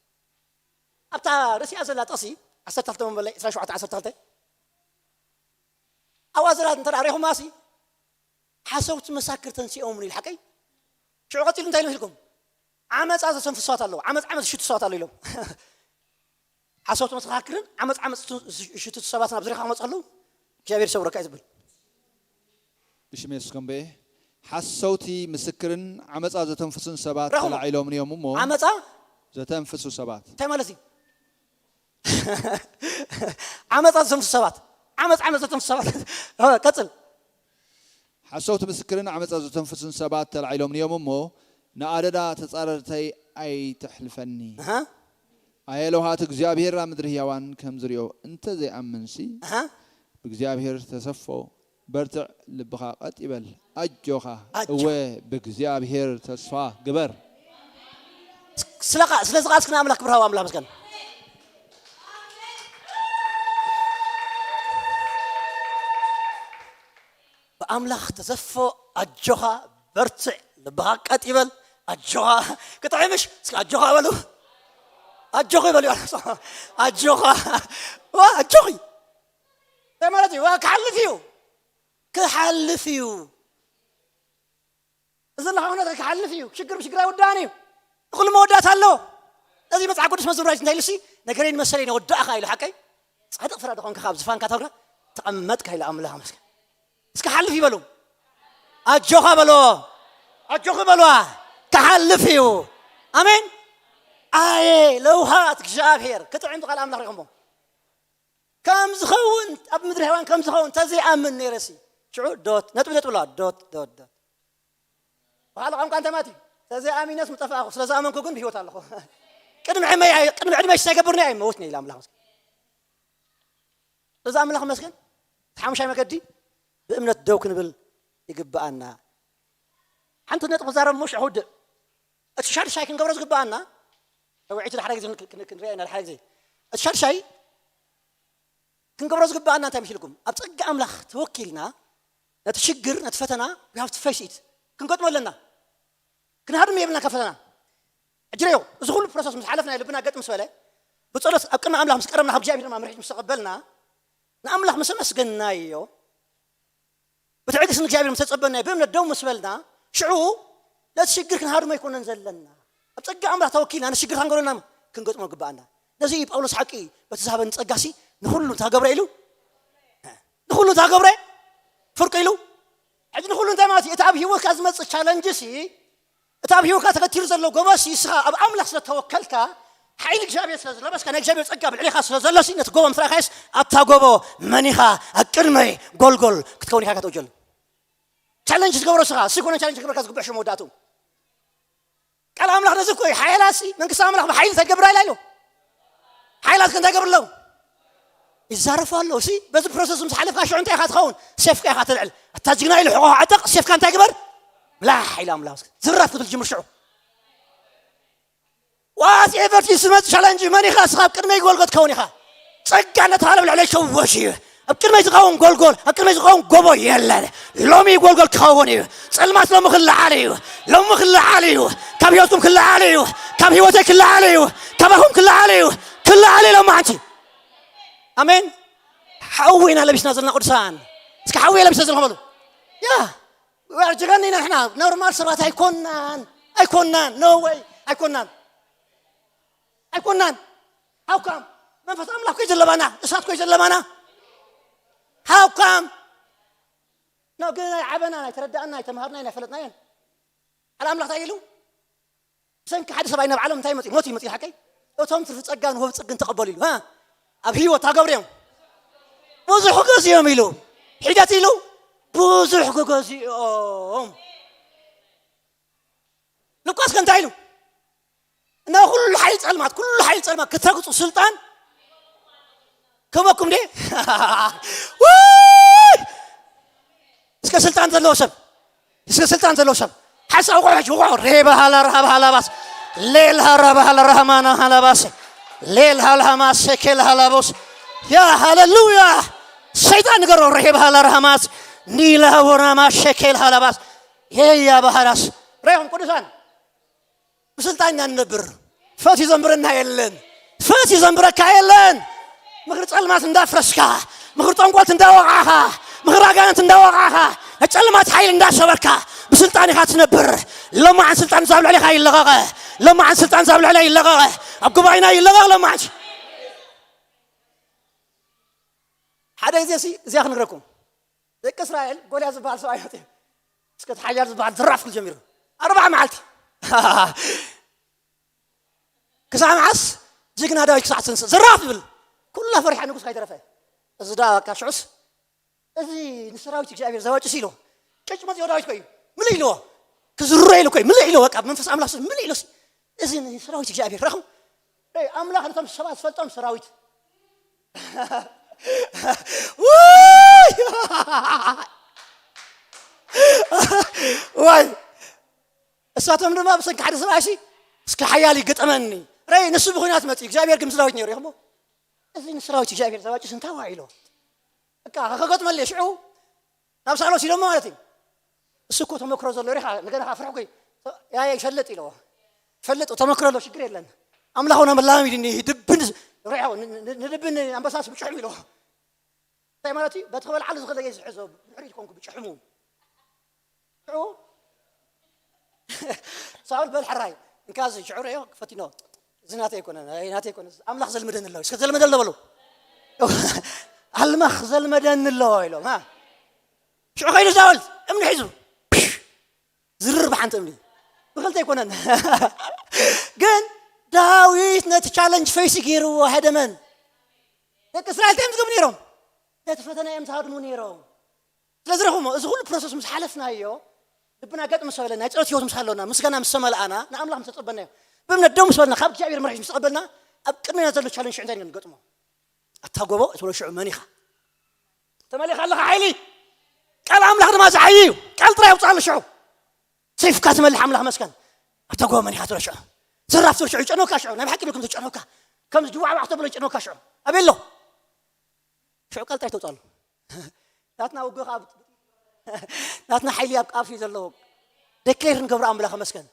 ኣብታ ርእሲኣ ዘላ ጥቕሲ ዓሰርተ ክልተ መንበለ ዕስራን ሸውዓተን ዓሰርተ ክልተ ኣብኣ ዘላ እንተ ርኢኹማ ሲ ሓሰውቲ መሳክር ተንሲኦምኒ ኢሉ ሓቀይ። ሽዑ ቀፂሉ እንታይ ኢሉ ኢልኩም? ዓመፃ ዘተንፍሱ ሰባት ኣለዉ። ዓመፅ ዓመፅ ዝሽቱ ሰባት ኣለዉ ኢሎም። ሓሰውቲ መሰኻክርን ዓመፅ ዓመፅ ዝሽቱ ሰባት ናብ ዙሪኻ ክመፁ ኣለዉ እግዚኣብሔር ይሰውረካ እዩ ዝብል። ብሽም የሱስ ከምበየ ሓሰውቲ ምስክርን ዓመፃ ዘተንፍሱን ሰባት ረኹም። ተላዒሎምን እዮም እሞ ዓመፃ ዘተንፍሱ ሰባት እንታይ ማለት እዩ? ዓመፃ ዘተንፍሱ ሰባት ዓመፅ ዓመፅ ዘተንፍሱ ሰባት ቀፅል። ሓሰውቲ ምስክርን ዓመፃ ዘተንፍሱን ሰባት ተላዒሎምን እዮም እሞ ንኣደዳ ተፃረርተይ ኣይተሕልፈኒ። ኣሃ፣ ኣየ ለውሃት እግዚኣብሔር ኣብ ምድሪ ህያዋን ከም ዝሪኦ እንተዘይኣምንሲ ኣሃ። ብእግዚኣብሔር ተሰፎ በርትዕ ልብኻ ቀጥ ይበል ኣጆኻ ኣጆ። እወ ብእግዚኣብሔር ተስፋ ግበር። ስለኻ ስለዚ ቃል እስኪ ንኣምላኽ ክብርሃዊ ኣምላኽ መስገን። ብኣምላኽ ተሰፎ ኣጆኻ በርትዕ ልብኻ ቀጥ ይበል ኣጆኻ። ክጥዕምሽ እስኪ ኣጆኻ በሉ ኣጆኹ ይበሉ። ኣጆኻ ዋ ኣጆኺ እንታይ ማለት እዩ? ዋ ክሓልፍ እዩ ክሓልፍ እዩ። እዚ ለካ ኩነታ ክሓልፍ እዩ። ሽግር ብሽግር ኣይውዳእን እዩ። ንኹሉ መወዳእታ ኣለዎ። እዚ መጽሓፍ ቅዱስ መዝሙር ዳዊት እንታይ ኢሉ ሲ ነገረይን መሰለይን የወዳእኻ ኢሉ ሓቀይ ጻድቕ ፍራ ዝኾንካ ካብ ዝፋንካ ታውራ ተቐመጥካ ኢሉ ኣምላኽ ኣመስገን። እስኪ ሓልፍ ይበሉ ኣጆኻ በሎ ኣጆኺ በሏ ክሓልፍ እዩ። ኣሜን። ኣየ ለውሃት እግዚኣብሔር ክጥዕም ቃል ኣምላኽ ሪኹሞ ከም ዝኸውን ኣብ ምድሪ ሃይዋን ከም ዝኸውን ተዘይኣምን ነይረሲ ሽዑ ዶት ነጥቢ ነጥቢ ኣለዋ ዶት ዶት ዶት ብካልእ ቋንቋ እንታይ ማለት እዩ? ተዘይኣሚነስ ምጠፋእኹ ስለ ዝኣመንኩ ግን ብህይወት ኣለኹ። ቅድሚ ዕድመይ ኣይ- ቅድሚ ዕድመይ ሳይገብርኒ ኣይመውትኒ ኢለ ኣምላኽ መስገን። ስለዚ ኣምላኽ መስገን እቲ ሓሙሻይ መገዲ ብእምነት ደው ክንብል ይግብኣና። ሓንቲ ነጥቢ ክዛረብ ምሽ ኣውድእ እቲ ሻድሻይ ክንገብሮ ዝግብኣና ተውዒቱ ሓደ ግዜ ክንክ- ክንክ- ክንሪኣ ኢና ሓደ ግዜ እቲ ሻድሻይ ክንገብሮ ዝግብኣና እንታይ መሲልኩም? ኣብ ጸጋ ኣምላኽ ተወኪልና ነቲ ሽግር ነቲ ፈተና we have to face it ክንገጥሞ ኣለና። ክንሃድም የብልና ካብ ፈተና። ሕጂ ርዮ እዚ ኩሉ ፕሮሰስ ምስ ሓለፍና ልብና ገጥ ምስ በለ ብጸሎት ኣብ ቅድሚ ኣምላኽ ምስ ቀረብና ካብ እግዚኣብሔር ድማ ምርሒት ምስ ተቐበልና ንኣምላኽ ምስ ኣመስገንናዮ ብትዕግስቲ ንእግዚኣብሔር ምስ ተጸበናዮ ብእምነት ደው ምስ በልና ሽዑ ነቲ ሽግር ክንሃድሞ ኣይኮነን ዘለና። ኣብ ጸጋ ኣምላኽ ተወኪልና ነቲ ሽግር ክንገለና ክንገጥሞ ግባኣና። ነዚ እዩ ጳውሎስ ሓቂ በቲ ዝሃበኒ ጸጋሲ ንኹሉ እንታ ገብረ ኢሉ ንኹሉ እንታ ገብረ ፍርቂ ኢሉ ሕጂ ንኹሉ እንታይ ማለት እዩ? እቲ ኣብ ህይወትካ ዝመጽእ ቻለንጅ ሲ እቲ ኣብ ህይወትካ ተገቲሩ ዘሎ ጎቦ ሲ እስኻ ኣብ ኣምላኽ ስለ ተወከልካ ሓይሊ እግዚኣብሔር ስለ ዝለበስካ ናይ እግዚኣብሔር ጸጋ ብልዕሊኻ ስለ ዘሎ ሲ ነቲ ጎቦ ምስ ረኣኻዮስ ኣብታ ጎቦ መኒኻ ኣብ ቅድመይ ጎልጎል ክትከውን ኢኻ ከተውጀሉ ቻለንጅ ትገብሮ እስኻ እሱ ይኮነ ቻለንጅ ክገብረካ ዝግብዕ ሽሙ ወዳእቱ ቃል ኣምላኽ ነዚ እኮ እዩ ሓያላት ሲ መንግስቲ ኣምላኽ ብሓይሊ እንታይ ትገብራ ኢላ ኢሉ ሓይላት እንታይ ገብር ኣለዉ ይዛረፉ ኣለዉ ሲ በዚ ፕሮሰስ ምስ ሓለፍካ ሽዑ እንታይ ኢኻ ትኸውን ሴፍካ ኢኻ ትልዕል ኣታ ጅግና ኢሉ ሕቆ ዓጠቕ ሴፍካ እንታይ ግበር ምላሕ ኢሉ ኣምላኽ ዝራፍ ክትብል ጅምር ሽዑ ዋት ኤቨር ቲ ስመት ቻለንጅ መን ኢኻ እስኻ ኣብ ቅድመይ ጎልጎ ትኸውን ኢኻ ጸጋ ነተሃለ ብልዕለይ ሸወሽ እዩ ኣብ ቅድመይ ዝኸውን ጎልጎል ኣብ ቅድመይ ዝኸውን ጎቦ የለን ሎሚ ጎልጎል ክኸውን እዩ ጸልማት ሎሚ ክለዓል እዩ ሎሚ ክለዓል እዩ ካብ ህይወትኩም ክለዓል እዩ ካብ ህይወተይ ክለዓል እዩ ካባኹም ክለዓል እዩ ክለዓል እዩ ሎሚ ሓንቲ ኣሜን ሓዊ ኢና ለቢስና ዘለና ቅዱሳን እስኪ ሓዊ ለቢስና ዘለና በሉ ያ ጅገኒና ንሕና ኖርማል ሰባት ኣይኮናን ኣይኮናን no way ኣይኮናን ኣይኮናን how come መንፈስ ኣምላኽ ኮይ ዘለባና እሳት ኮይ ዘለባና how come no ግን ኣይዓበናን ኣይተረዳእና ኣይተምሃርናን ኣይፈለጥናዮን ቃል ኣምላኽ እንታይ ኢሉ ብሰንኪ ሓደ ሰብኣይ ናብ ዓለም እንታይ መፅኡ ሞት እዩ መፅኡ ሓቀይ እቶም ትርፊ ፀጋን ወህብ ፅግን ተቐበሉ ኢሉ ኣብ ህይወት ታገብርዮም ብዙሕ ክገዝኦም ኢሉ ሒደት ኢሉ ብዙሕ ክገዝኦም ሉቃስ ከ እንታይ ኢሉ እና ኩሉ ሓይሊ ፀልማት ኩሉ ሓይሊ ፀልማት ክትረግፁ ስልጣን ክበኩም ደ እስከ ስልጣን ዘለዎ ሰብ እስከ ስልጣን ዘለዎ ሰብ ሓሳብ ውቑዕ ሕጂ ውቑዕ ሬባ ሃላ ረሃባ ሃላባስ ሌል ሃራባ ሃላ ረሃማና ሃላባስ ሌል ሃልሃማ ሸኬል ሃላቦስ ያ ሃሌሉያ። ሰይጣን ንገሮ ርሒብ ሃላር ሃማስ ኒላ ወራማ ሸኬል ሃላባስ የያ ባህራስ ሬኹም ቅዱሳን ብስልጣን ኢና ንነብር። ፈትዩ ዘንብረና የለን። ፈትዩ ዘንብረካ የለን። ምኽሪ ጸልማት እንዳፍረስካ፣ ምኽሪ ጠንቆልት እንዳወቃዕኻ፣ ምኽሪ ኣጋንንት እንዳወቃዕኻ፣ ናይ ጸልማት ሓይል እንዳሰበርካ ብስልጣን ኢኻ ትነብር። ለማዓን ስልጣን ዛብ ልዕሌኻ ይለቐቐ። ለማዓን ስልጣን ዛብ ልዕሌ ይለቐቐ። ኣብ ጉባኤና ይለቐቕ ለማዓን። ሓደ ግዜ ሲ እዚኣ ክንግረኩም። ደቂ እስራኤል ጎልያድ ዝበሃል ሰብኣይ መፅዩ። እስከ እቲ ሓያል ዝበሃል ዘራፍ ክብል ጀሚሩ። ኣርባዓ መዓልቲ። ክሳዕ መዓስ? ጅግና ዳዊት ክሳዕ ትንስእ ዘራፍ ይብል። ኩላ ፈሪሓ ንጉስ ካይተረፈ። እዚ ደኣ በቃ ሽዑስ እዚ ንሰራዊት እግዚኣብሔር ዘዋጭስ ኢልዎ። ቅጭ መፅዮ ዳዊት ኮዩ ምልእ ኢልዎ። ክዝሮ ኢሉ ኮዩ ምልእ ኢልዎ። በቃ መንፈስ ኣምላኽ ምልእ ኢሉ። እዚ ንሰራዊት እግዚኣብሔር ረኹም። ኣምላኽ ነቶም ሰባት ዝፈልጦም ሰራዊት። ውይ! ዋይ! እሳቶም ድማ ብሰንኪ ሓደ ሰብኣይ ሲ እስከ ሓያል ይገጠመኒ። ረይ ንሱ ብኹናት መፂ እግዚኣብሔር ግን ምስ ዳዊት ነይሩ ኢኹሞ። እዚ ንሰራዊት እግዚኣብሔር ዘዋጭስ እንታይ ዋዒሎ? በቃ ከገጥመለ ሽዑ ናብ ሳሎስ ኢሎሞ ማለት እዩ። እሱ እኮ ተመክሮ ዘሎ ሪኻ ነገርኻ ፍርሕ ኮይ ያ ይፈልጥ ኢለዎ። ይፈልጥ ተመክሮ ኣሎ ሽግር የለን። ኣምላኽ ሆነ መላሚ ድኒ ድብን ሪሖ ንድብን ኣንበሳስ ብጭሕሙ ኢለዎ። እንታይ ማለት እዩ? በቲ ክበልዓሉ ዝኽእል እየ ዝሕዞ። ድሕሪት ኮንኩ ብጭሕሙ። ሽዑ ሳውል በል ሕራይ እንካ እዚ ሽዑ ሪኦ ፈቲኖ። እዚ ናተይ ኣይኮነን፣ ኣይ ናተይ ኣይኮነን። ኣምላኽ ዘልምደኒ ኣለዎ። እስከ ዘልምደኒ ኣለዎ በሉ። ኣልማኽ ዘልመደኒ ኣለዎ ኢሎም። ሃ? ሽዑ ከይዱ ሳውል እምኒ ሒዙ። ዝርር ብሓንቲ እምኒ። ብኽልተ ኣይኮነን። ግን ዳዊት ነቲ ቻለንጅ ፈይሲ ገይርዎ ሃደመን። ደቂ እስራኤል እንታይ እዮም ዝገብሩ ነይሮም? ነቲ ፈተና እዮም ዝሃድሙ ነይሮም። ስለዚ ረኹሞ፣ እዚ ኩሉ ፕሮሰስ ምስ ሓለፍናዮ፣ ልብና ገጥ ምስ በለና፣ ናይ ጸሎት ህይወት ምስ ሃለና፣ ምስጋና ምስ ተመልኣና፣ ንኣምላኽ ምስ ተጸበናዮ፣ ብእምነት ደው ምስ በልና፣ ካብ እግዚኣብሔር መርሒ ምስ ተቐበልና፣ ኣብ ቅድሜና ዘሎ ቻለንጅ ሽዑ እንታይ ኢና ንገጥሞ? ኣታ ጎቦ፣ እትብሎ ሽዑ መን ኢኻ? ተመሊኻ ኣለኻ ሓይሊ። ቃል ኣምላኽ ድማ ዝዓዪ እዩ። ቃል ጥራይ ኣውጽኣሉ ሽዑ። ሰይፍካ ትመልሕ ኣምላኽ መስከን። ኣታ ጎቦ መን ኢኻ ትብሎ ሽዑ። ዘራፍ ትብሎ ሽዑ ይጨንወካ ሽዑ። ናይ ብሓቂ ኢልኩም ትጨንወካ። ከምዚ ጅዋዕዋዕ ክተብሎ ይጨንወካ ሽዑ። ኣበይ ኣሎ? ሽዑ ቃል ጥራይ ተውፅኣሉ። ናትና ውግእ ካብ ናትና ሓይሊ ኣብ ቃፍ እዩ ዘለዎ። ደክሌር ንገብሮ ኣምላኽ መስከን።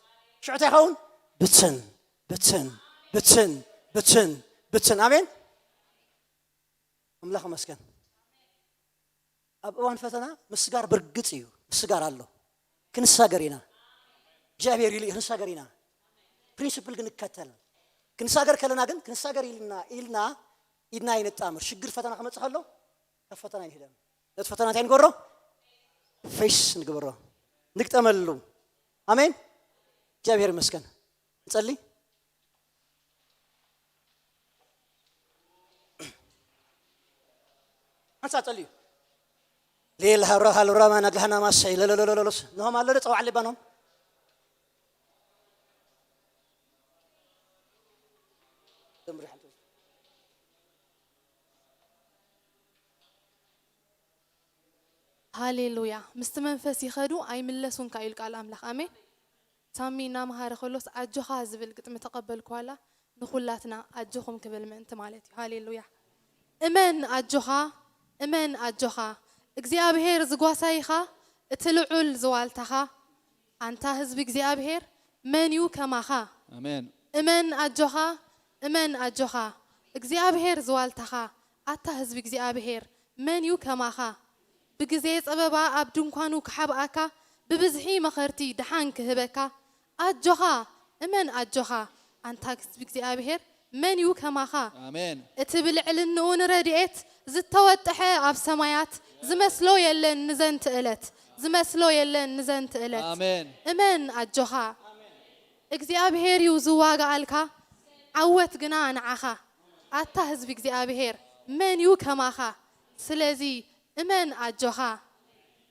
ሽዑ እንታይ ይኸውን? ብትን ብትን ብትን ብትን ብትን። ኣሜን። ኣምላኽ መስከን። ኣብ እዋን ፈተና ምስጋር ብርግጽ እዩ። ምስጋር ኣሎ። ክንሳገር ኢና። እግዚኣብሔር ይልእ ክንሳገር ኢና። ፕሪንሲፕል ግን ንከተል። ክንሳገር ከለና ግን ክንሳገር ኢልና ኢልና ኢድና ይንጣምር። ሽግር ፈተና ክመጽእ ከሎ ካብ ፈተና ይንህደም። ነቲ ፈተና እንታይ ንገብሮ? ፌስ ንግበሮ። ንግጠመሉ። ኣሜን። እግዚኣብሔር ይመስገን። ንጸሊ። ሓንሳ ጸልዩ። ሌል ሃብራ ሃልብራ ማና ግሃና ማሰይ ለለለለለስ። ንሆም ኣሎ ዶ ጸዋዕ ሊባኖም? ደምሪ ሓንቲ። ሃሌሉያ። ምስቲ መንፈስ ይኸዱ ኣይምለሱን ከኣ ኢሉ ቃል ኣምላኽ። ኣሜን። ሳሚ እናመሃረ ከሎስ ኣጆኻ ዝብል ግጥሚ ተቐበልኩ ዋላ ንኹላትና ኣጆኹም ክብል ምእንቲ ማለት እዩ። ሃሌሉያ። እመን ኣጆኻ፣ እመን ኣጆኻ፣ እግዚኣብሄር ዝጓሳይኻ፣ እቲ ልዑል ዝዋልታኻ፣ ኣንታ ህዝቢ እግዚኣብሄር መን እዩ ከማኻ? ኣሜን። እመን ኣጆኻ፣ እመን ኣጆኻ፣ እግዚኣብሄር ዝዋልታኻ፣ ኣታ ህዝቢ እግዚኣብሄር መን እዩ ከማኻ? ብግዜ ጸበባ ኣብ ድንኳኑ ክሓብኣካ፣ ብብዝሒ መኸርቲ ደሓን ክህበካ፣ ኣጆኻ፣ እመን ኣጆኻ፣ ኣንታ ህዝቢ እግዚኣብሄር መን እዩ ከማኻ? ኣሜን። እቲ ብልዕልንኡ ንረድኤት ዝተወጥሐ ኣብ ሰማያት ዝመስሎ የለን ንዘንቲ ዕለት፣ ዝመስሎ የለን ንዘንቲ ዕለት። ኣሜን። እመን ኣጆኻ። እግዚኣብሄር እዩ ዝዋጋኣልካ፣ ዓወት ግና ንዓኻ። ኣታ ህዝቢ እግዚኣብሄር መን እዩ ከማኻ? ስለዚ እመን ኣጆኻ።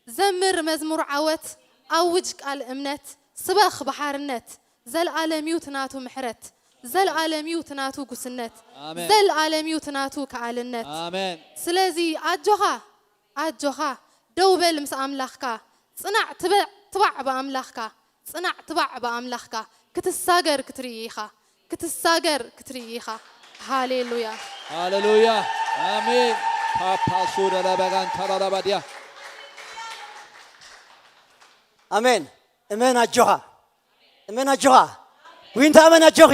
ዘምር መዝሙር ዓወት፣ ኣውጅ ቃል እምነት፣ ስበኽ ብሓርነት። ዘልኣለም እዩ ትናቱ ምሕረት፣ ዘልኣለም እዩ ትናቱ ጉስነት፣ ኣሜን። ዘልኣለም እዩ ትናቱ ከኣልነት። ኣሜን። ስለዚ ኣጆኻ፣ ኣጆኻ፣ ደው በል ምስ ኣምላኽካ፣ ጽናዕ ትበዕ ትባዕ ብኣምላኽካ፣ ጽናዕ ትባዕ ብኣምላኽካ፣ ክትሳገር ክትርኢ ኢኻ፣ ክትሳገር ክትርኢ ኢኻ። ሃሌሉያ። ሃሌሉያ። ኣሜን። ፓፓሱ ደለበጋን ተራራባድያ። ኣሜን። እመን ኣጆኻ፣ እመን ኣጆኻ። ዊንታ እመን ኣጆኺ።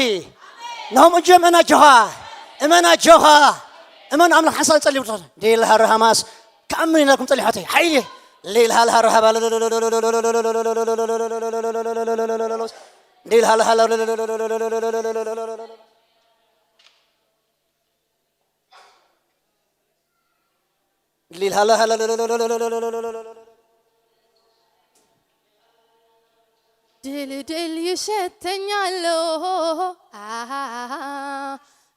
ናሆም እጆ እመን ኣጆኻ፣ እመን ኣጆኻ። እመን ኣምላኽ ሓንሳብ ጸልዩ። ዴል ሃረ ሃማስ ከኣምን ኢልኩም ጸልዩ ሓተይ ሓይሊ። ሌል ሃለ ሃረ ሃባ ሌል ሃለ ሃለ ሊል ሃለ ሃለ ድልድል ይሸተኛል። አሃ፣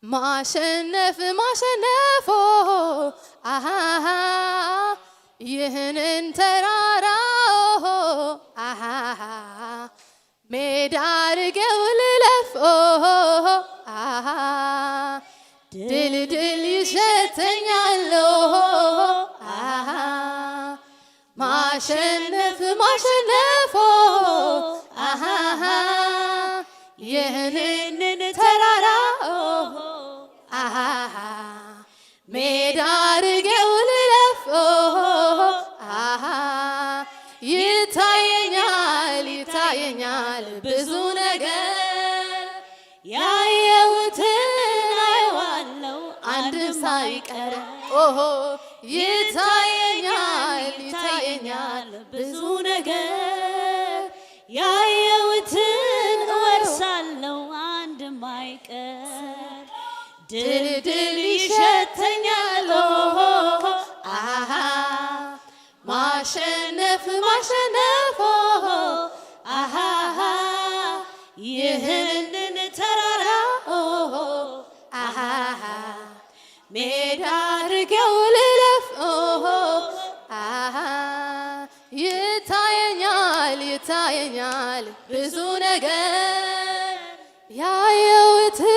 ማሸነፍ ማሸነፎ። አሃ፣ ይህንን ተራራ። አሃ፣ ሜዳ አርገው ልለፍ። አሃ፣ ድልድል ይሸተኛል። አሃ፣ ማሸነፍ ማሸነፎ። አሃ፣ ይህንን ተራራ። አሃ፣ ሜዳ አርገው ልለፍ። አሃ፣ ይታየኛል ይታየኛል ብዙ ነገር። ያየሁትን አየዋለው አንድም ሳይቀር። ኦሆ፣ ይታየኛል ይታየኛል ብዙ ነገር። ያየሁትን እወርሳለው አንድም አይቀር። ድልድል ይሸተኛል። ኦሆ፣ አሃ፣ ማሸነፍ ማሸነፍ። ኦሆ፣ አሃ፣ ይህንን ተራራ። ኦሆ፣ አሃ፣ ሜዳ አርገው ልለፍ። ኦሆ፣ አሃ፣ ይታየኛል ይታየኛል ብዙ ነገር። ያየሁትን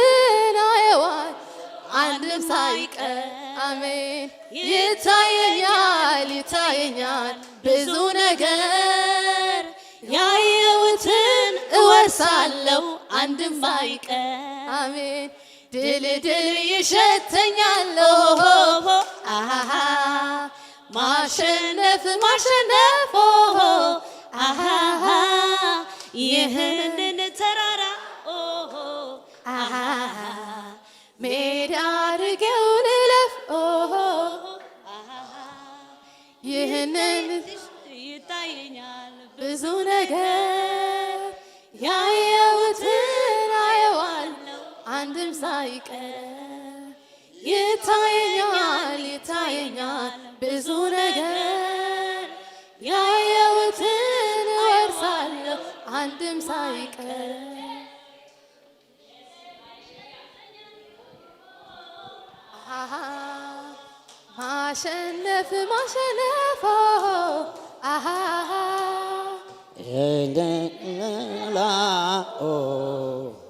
አየዋል አንድም ሳይቀር። አሜን። ይታየኛል ይታየኛል ብዙ ነገር። ያየሁትን እወርሳለው አንድም ሳይቀር። አሜን። ድልድል ይሸተኛል። ኦሆ፣ አሃ፣ ማሸነፍ ማሸነፍ። ኦሆ፣ አሃ፣ ይህንን ተራራ። ኦሆ፣ አሃ፣ ሜዳ አርገው ልለፍ። ኦሆ፣ አሃ፣ ይህንን ይታየኛል ብዙ ነገር። ያየሁትን አየዋለው አንድም ሳይቀር። ይታየኛል ይታየኛል ብዙ ነገር። ያየሁትን እወርሳለው አንድም ሳይቀር። አሃ፣ ማሸነፍ ማሸነፎ። አሃ፣ ላኦ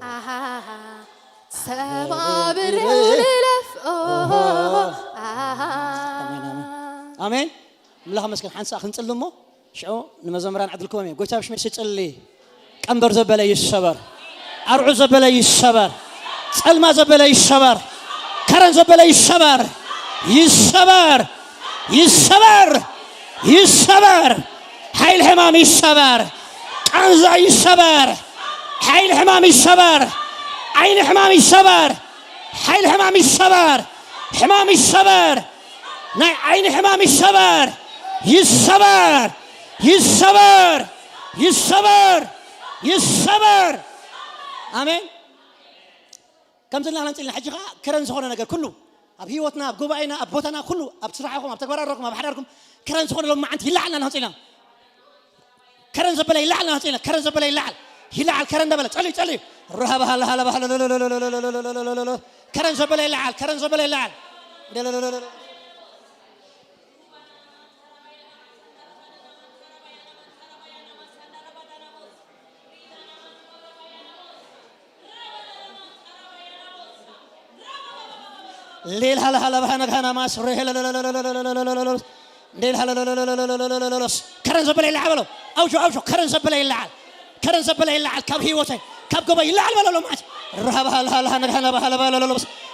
አሃ፣ ሰባብሬው ልለፍ። ኦሆ፣ አሃ። ኣሜን። ኣምላኽ መስገን ሓንሳእ ክንጽሊ እሞ ሽዑ ንመዘምራን ዕድል ክቦም እዮም። ጎይታ ብሽመይ ስጽሊ፣ ቀንበር ዘበለ ይሰበር፣ ኣርዑ ዘበለ ይሰበር፣ ጸልማ ዘበለ ይሰበር፣ ከረን ዘበለ ይሰበር፣ ይሰበር፣ ይሰበር፣ ይሰበር፣ ሓይል ሕማም ይሰበር፣ ቃንዛ ይሰበር፣ ሓይል ሕማም ይሰበር፣ ዓይኒ ሕማም ይሰበር፣ ሓይል ሕማም ይሰበር፣ ሕማም ይሰበር፣ ናይ ዓይኒ ሕማም ይሰበር፣ ይሰበር፣ ይሰበር፣ ይሰበር፣ ይሰበር። ኣሜን። ከምዚ ኢልና ክንጽሊ ኢና። ሕጂ ኸዓ ከረን ዝኾነ ነገር ኩሉ ኣብ ህይወትና፣ ኣብ ጉባኤና፣ ኣብ ቦታና ኩሉ፣ ኣብ ስራሕኹም፣ ኣብ ተግባራትኩም፣ ኣብ ሓዳርኩም ከረን ዝኾነ ሎም መዓንቲ ይለዓልና ክንጽሊ ኢና። ከረን ዘበለ ይለዓል ናጽነ ከረን ዘበለ ይለዓል ይለዓል ከረን ዘበለ ጸልዩ ጸልዩ ረሃባ ሃላ ሃላ ሃላ ከረን ዘበለ ይለዓል ከረን ዘበለ ይለዓል ሌል ሃለ ሃለ ባህነ ጋና ማስ ሬሄ ሌል ሃለ ከረን ዘበለ ይለዓል በሎ። ኣውጆ ኣውጆ ከረን ዘበለ ይለዓል ከረን ዘበለ ይለዓል ካብ ህይወተይ ካብ ገባይ ይለዓል በሎ። ሎማዓት ረሃባ ሃለ ሃለ ሃነ ሃነ ሃለ ሃለ ሃለ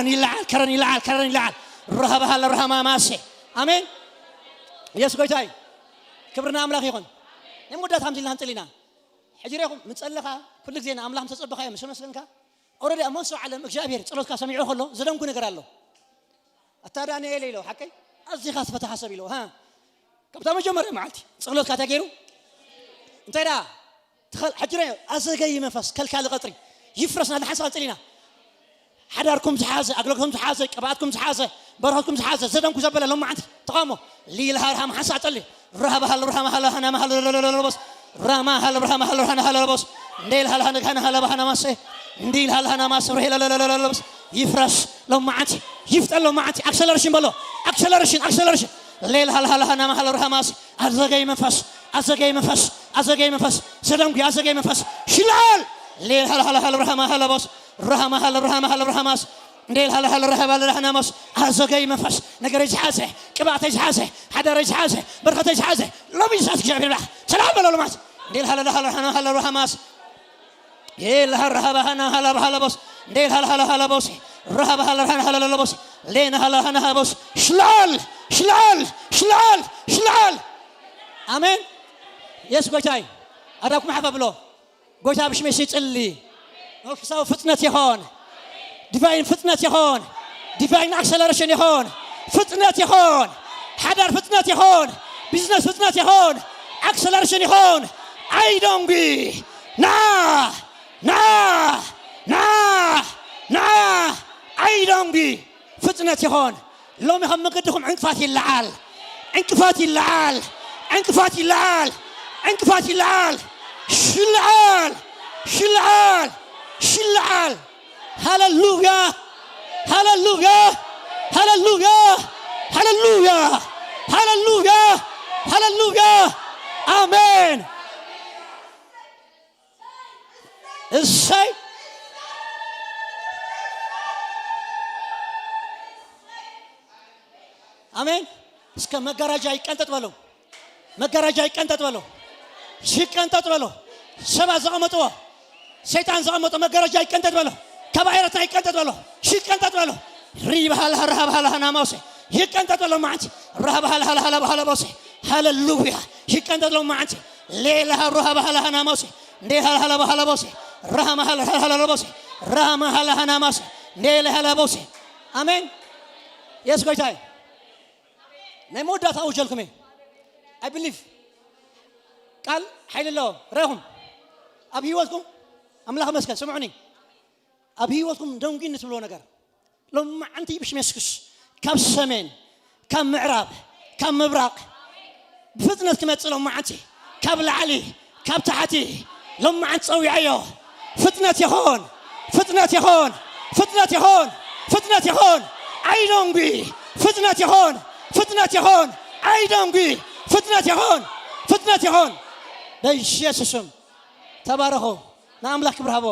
ከረን ይለዓል፣ ከረን ይለዓል፣ ከረን ይለዓል። ራሃባሃለ ራሃማ ማሴ። ኣሜን። ኢየሱስ ጎይታ እዩ። ክብሪ ንኣምላኽ ይኹን። ናይ መወዳእታ ከምዚ ኢልና ክንጽሊ ኢና። ሕጂ ርኢኹም፣ ምጸለኻ ኩሉ ግዜ ንኣምላኽ ምስ ተጸበኻዮ፣ ምስ ኣመስገንካ፣ ኦረዲ ኣብ መንግስቲ ዓለም እግዚኣብሔር ጸሎትካ ሰሚዑ ከሎ ዘደንጉ ነገር ኣሎ። ኣታ ዳንኤል ኢሎ፣ ሓቀይ? ኣዚኻ ትፈትሓ ሰብ ኢሎ፣ ሃ? ካብታ መጀመርያ መዓልቲ ጸሎትካ እንታይ ገይሩ? እንታይ ደኣ? ተኸል-፣ ሕጂ ናይ ኣዘገይ መንፈስ ከልካሊ ቀጽሪ ይፍረስ። ናብዛ ሓንሳብ ክንጽል ኢና። ሓዳርኩም ዝሓዘ፣ ኣገልግሎትኩም ዝሓዘ፣ ቅብኣትኩም ዝሓዘ፣ በረኸትኩም ዝሓዘ፣ ዘደንጉ ዘበለ ሎማዓንቲ ተቓውሞ። ሊል ሃር ሃም ሓንሳብ ጸሊ። ራሃባ ሃል ራሃማ ሃል ሃና ማሃል ለለለለለቦስ። ራማ ሃል ራሃማ ሃል ሃና ሃል ለቦስ። እንዴል ሃል ሃነ ሃና ሃለ ሃና ማሰ። እንዲል ሃል ሃና ማሰ ሬ ለለለለለቦስ። ይፍረስ ሎማዓንቲ። ይፍጠን ሎማዓንቲ። ኣክሰለሬሽን በሎ። ኣክሰለሬሽን፣ ኣክሰለሬሽን። ሌል ሃል ሃል ሃና ማሃል ራሃማስ። ኣዘገይ መንፈስ፣ ኣዘገይ መንፈስ፣ ኣዘገይ መንፈስ። ዘደንጉ ኣዘገይ መንፈስ። ሽላል። ሌል ሃል ሃል ሃል ራሃማ ሃለቦስ። ራሃማ ሃል ራሃማ ሃል ራሃማስ። እንዴል ሃለ ሃለ ረሃባ ለረሃናማስ። ኣዘገይ መንፈስ፣ ነገረይ ዝሓዘ፣ ቅብኣተይ ዝሓዘ፣ ሓዳረይ ዝሓዘ፣ በረኸተይ ዝሓዘ፣ ሎሚ ይሳት እግዚኣብሔር ይባርኽ። ሰላም በሎ ሎማስ። እንዴል ሃለ ሃለ ሃለ ሃለ ረሃማስ። ኤል ሃ ረሃባ ሃና ሃላ ሃላ ቦስ። እንዴል ሃለ ሃለ ሃለ ቦስ። ረሃባ ሃለ ሃለ ሃለ ቦስ። ሌና ሃለ ሃና ሃቦስ። ሽላል፣ ሽላል፣ ሽላል፣ ሽላል። ኣሜን። የሱስ ጎይታይ። ኣዳኩም ሓፋ ብሎ። ጎይታ ብሽሜ ሲጽሊ መንፈሳዊ ፍጥነት ይኾን። ዲቫይን ፍጥነት ይኾን። ዲቫይን ኣክሰለሬሽን ይኾን። ፍጥነት ይኾን። ሓዳር ፍጥነት ይኾን። ቢዝነስ ፍጥነት ይኾን። ኣክሰለሬሽን ይኾን። ኣይደንጉ። ና፣ ና፣ ና፣ ና። ኣይደንጉ። ፍጥነት ይኾን። ሎሚ ከም መገድኹም ዕንቅፋት ይለዓል። ዕንቅፋት ይለዓል። ዕንቅፋት ይለዓል። ዕንቅፋት ይለዓል። ሽልዓል። ሽልዓል። ሽልዓል። ሃሌሉያ። ሃሌሉያ። ሃሌሉያ። ሃሌሉያ። ሃሌሉያ። ሃሌሉያ። ኣሜን። እሰይ። ኣሜን። እስከ መጋረጃ ይቀንጠጥ በሎ። መጋረጃ ይቀንጠጥ በሎ። ይቀንጠጥ በሎ። ሰባት ዘቐመጥዎ፣ ሰይጣን ዘቐመጦ መጋረጃ ይቀንጠጥ በሎ። ከባይረትና ይቀንጠጥ በሎ። ይቀንጠጥ በሎ። ሪባሃላ ረሃባሃላ ሃናማውሴ ይቀንጠጥ በሎ። ማዓንቲ ረሃባሃላ ሃላ ሃላ ሃላ ቦሴ። ሃሌሉያ። ይቀንጠጥ በሎ። ማዓንቲ ሌላ ረሃባሃላ ሃናማውሴ። እንዴ ሃላ ሃላ ሃላ ቦሴ። ራሃማ ሃላ ሃላ ሃላ ቦሴ። ራሃማ ሃላ ሃናማውሴ። እንዴ ሃላ ቦሴ። ኣሜን። የስ ጎይታይ። ናይ መወዳእታ ኣውጀልኩም እየ። I believe ቃል ሓይሊ ኣለዎ። ርኢኹም ኣብ ህይወትኩም ኣምላኽ መስከን ስምዑኒ። ኣብ ህይወትኩም ደንጉ ንትብልዎ ነገር ሎማዓንቲ ብሽም የሱስ ካብ ሰሜን፣ ካብ ምዕራብ፣ ካብ ምብራቕ ብፍጥነት ክመጽእ ሎማዓንቲ ካብ ላዕሊ ካብ ታሕቲ ሎማዓንቲ ጸዊዐዮ። ፍጥነት ይኹን፣ ፍጥነት ይኹን፣ ፍጥነት ይኹን፣ ፍጥነት ይኹን። ኣይደንጉ። ፍጥነት ይኹን፣ ፍጥነት ይኹን። ኣይደንጉ። ፍጥነት ይኹን፣ ፍጥነት ይኹን። በኢየሱስ ስም ተባረኹ። ንኣምላኽ ክብሪ ሃቦ።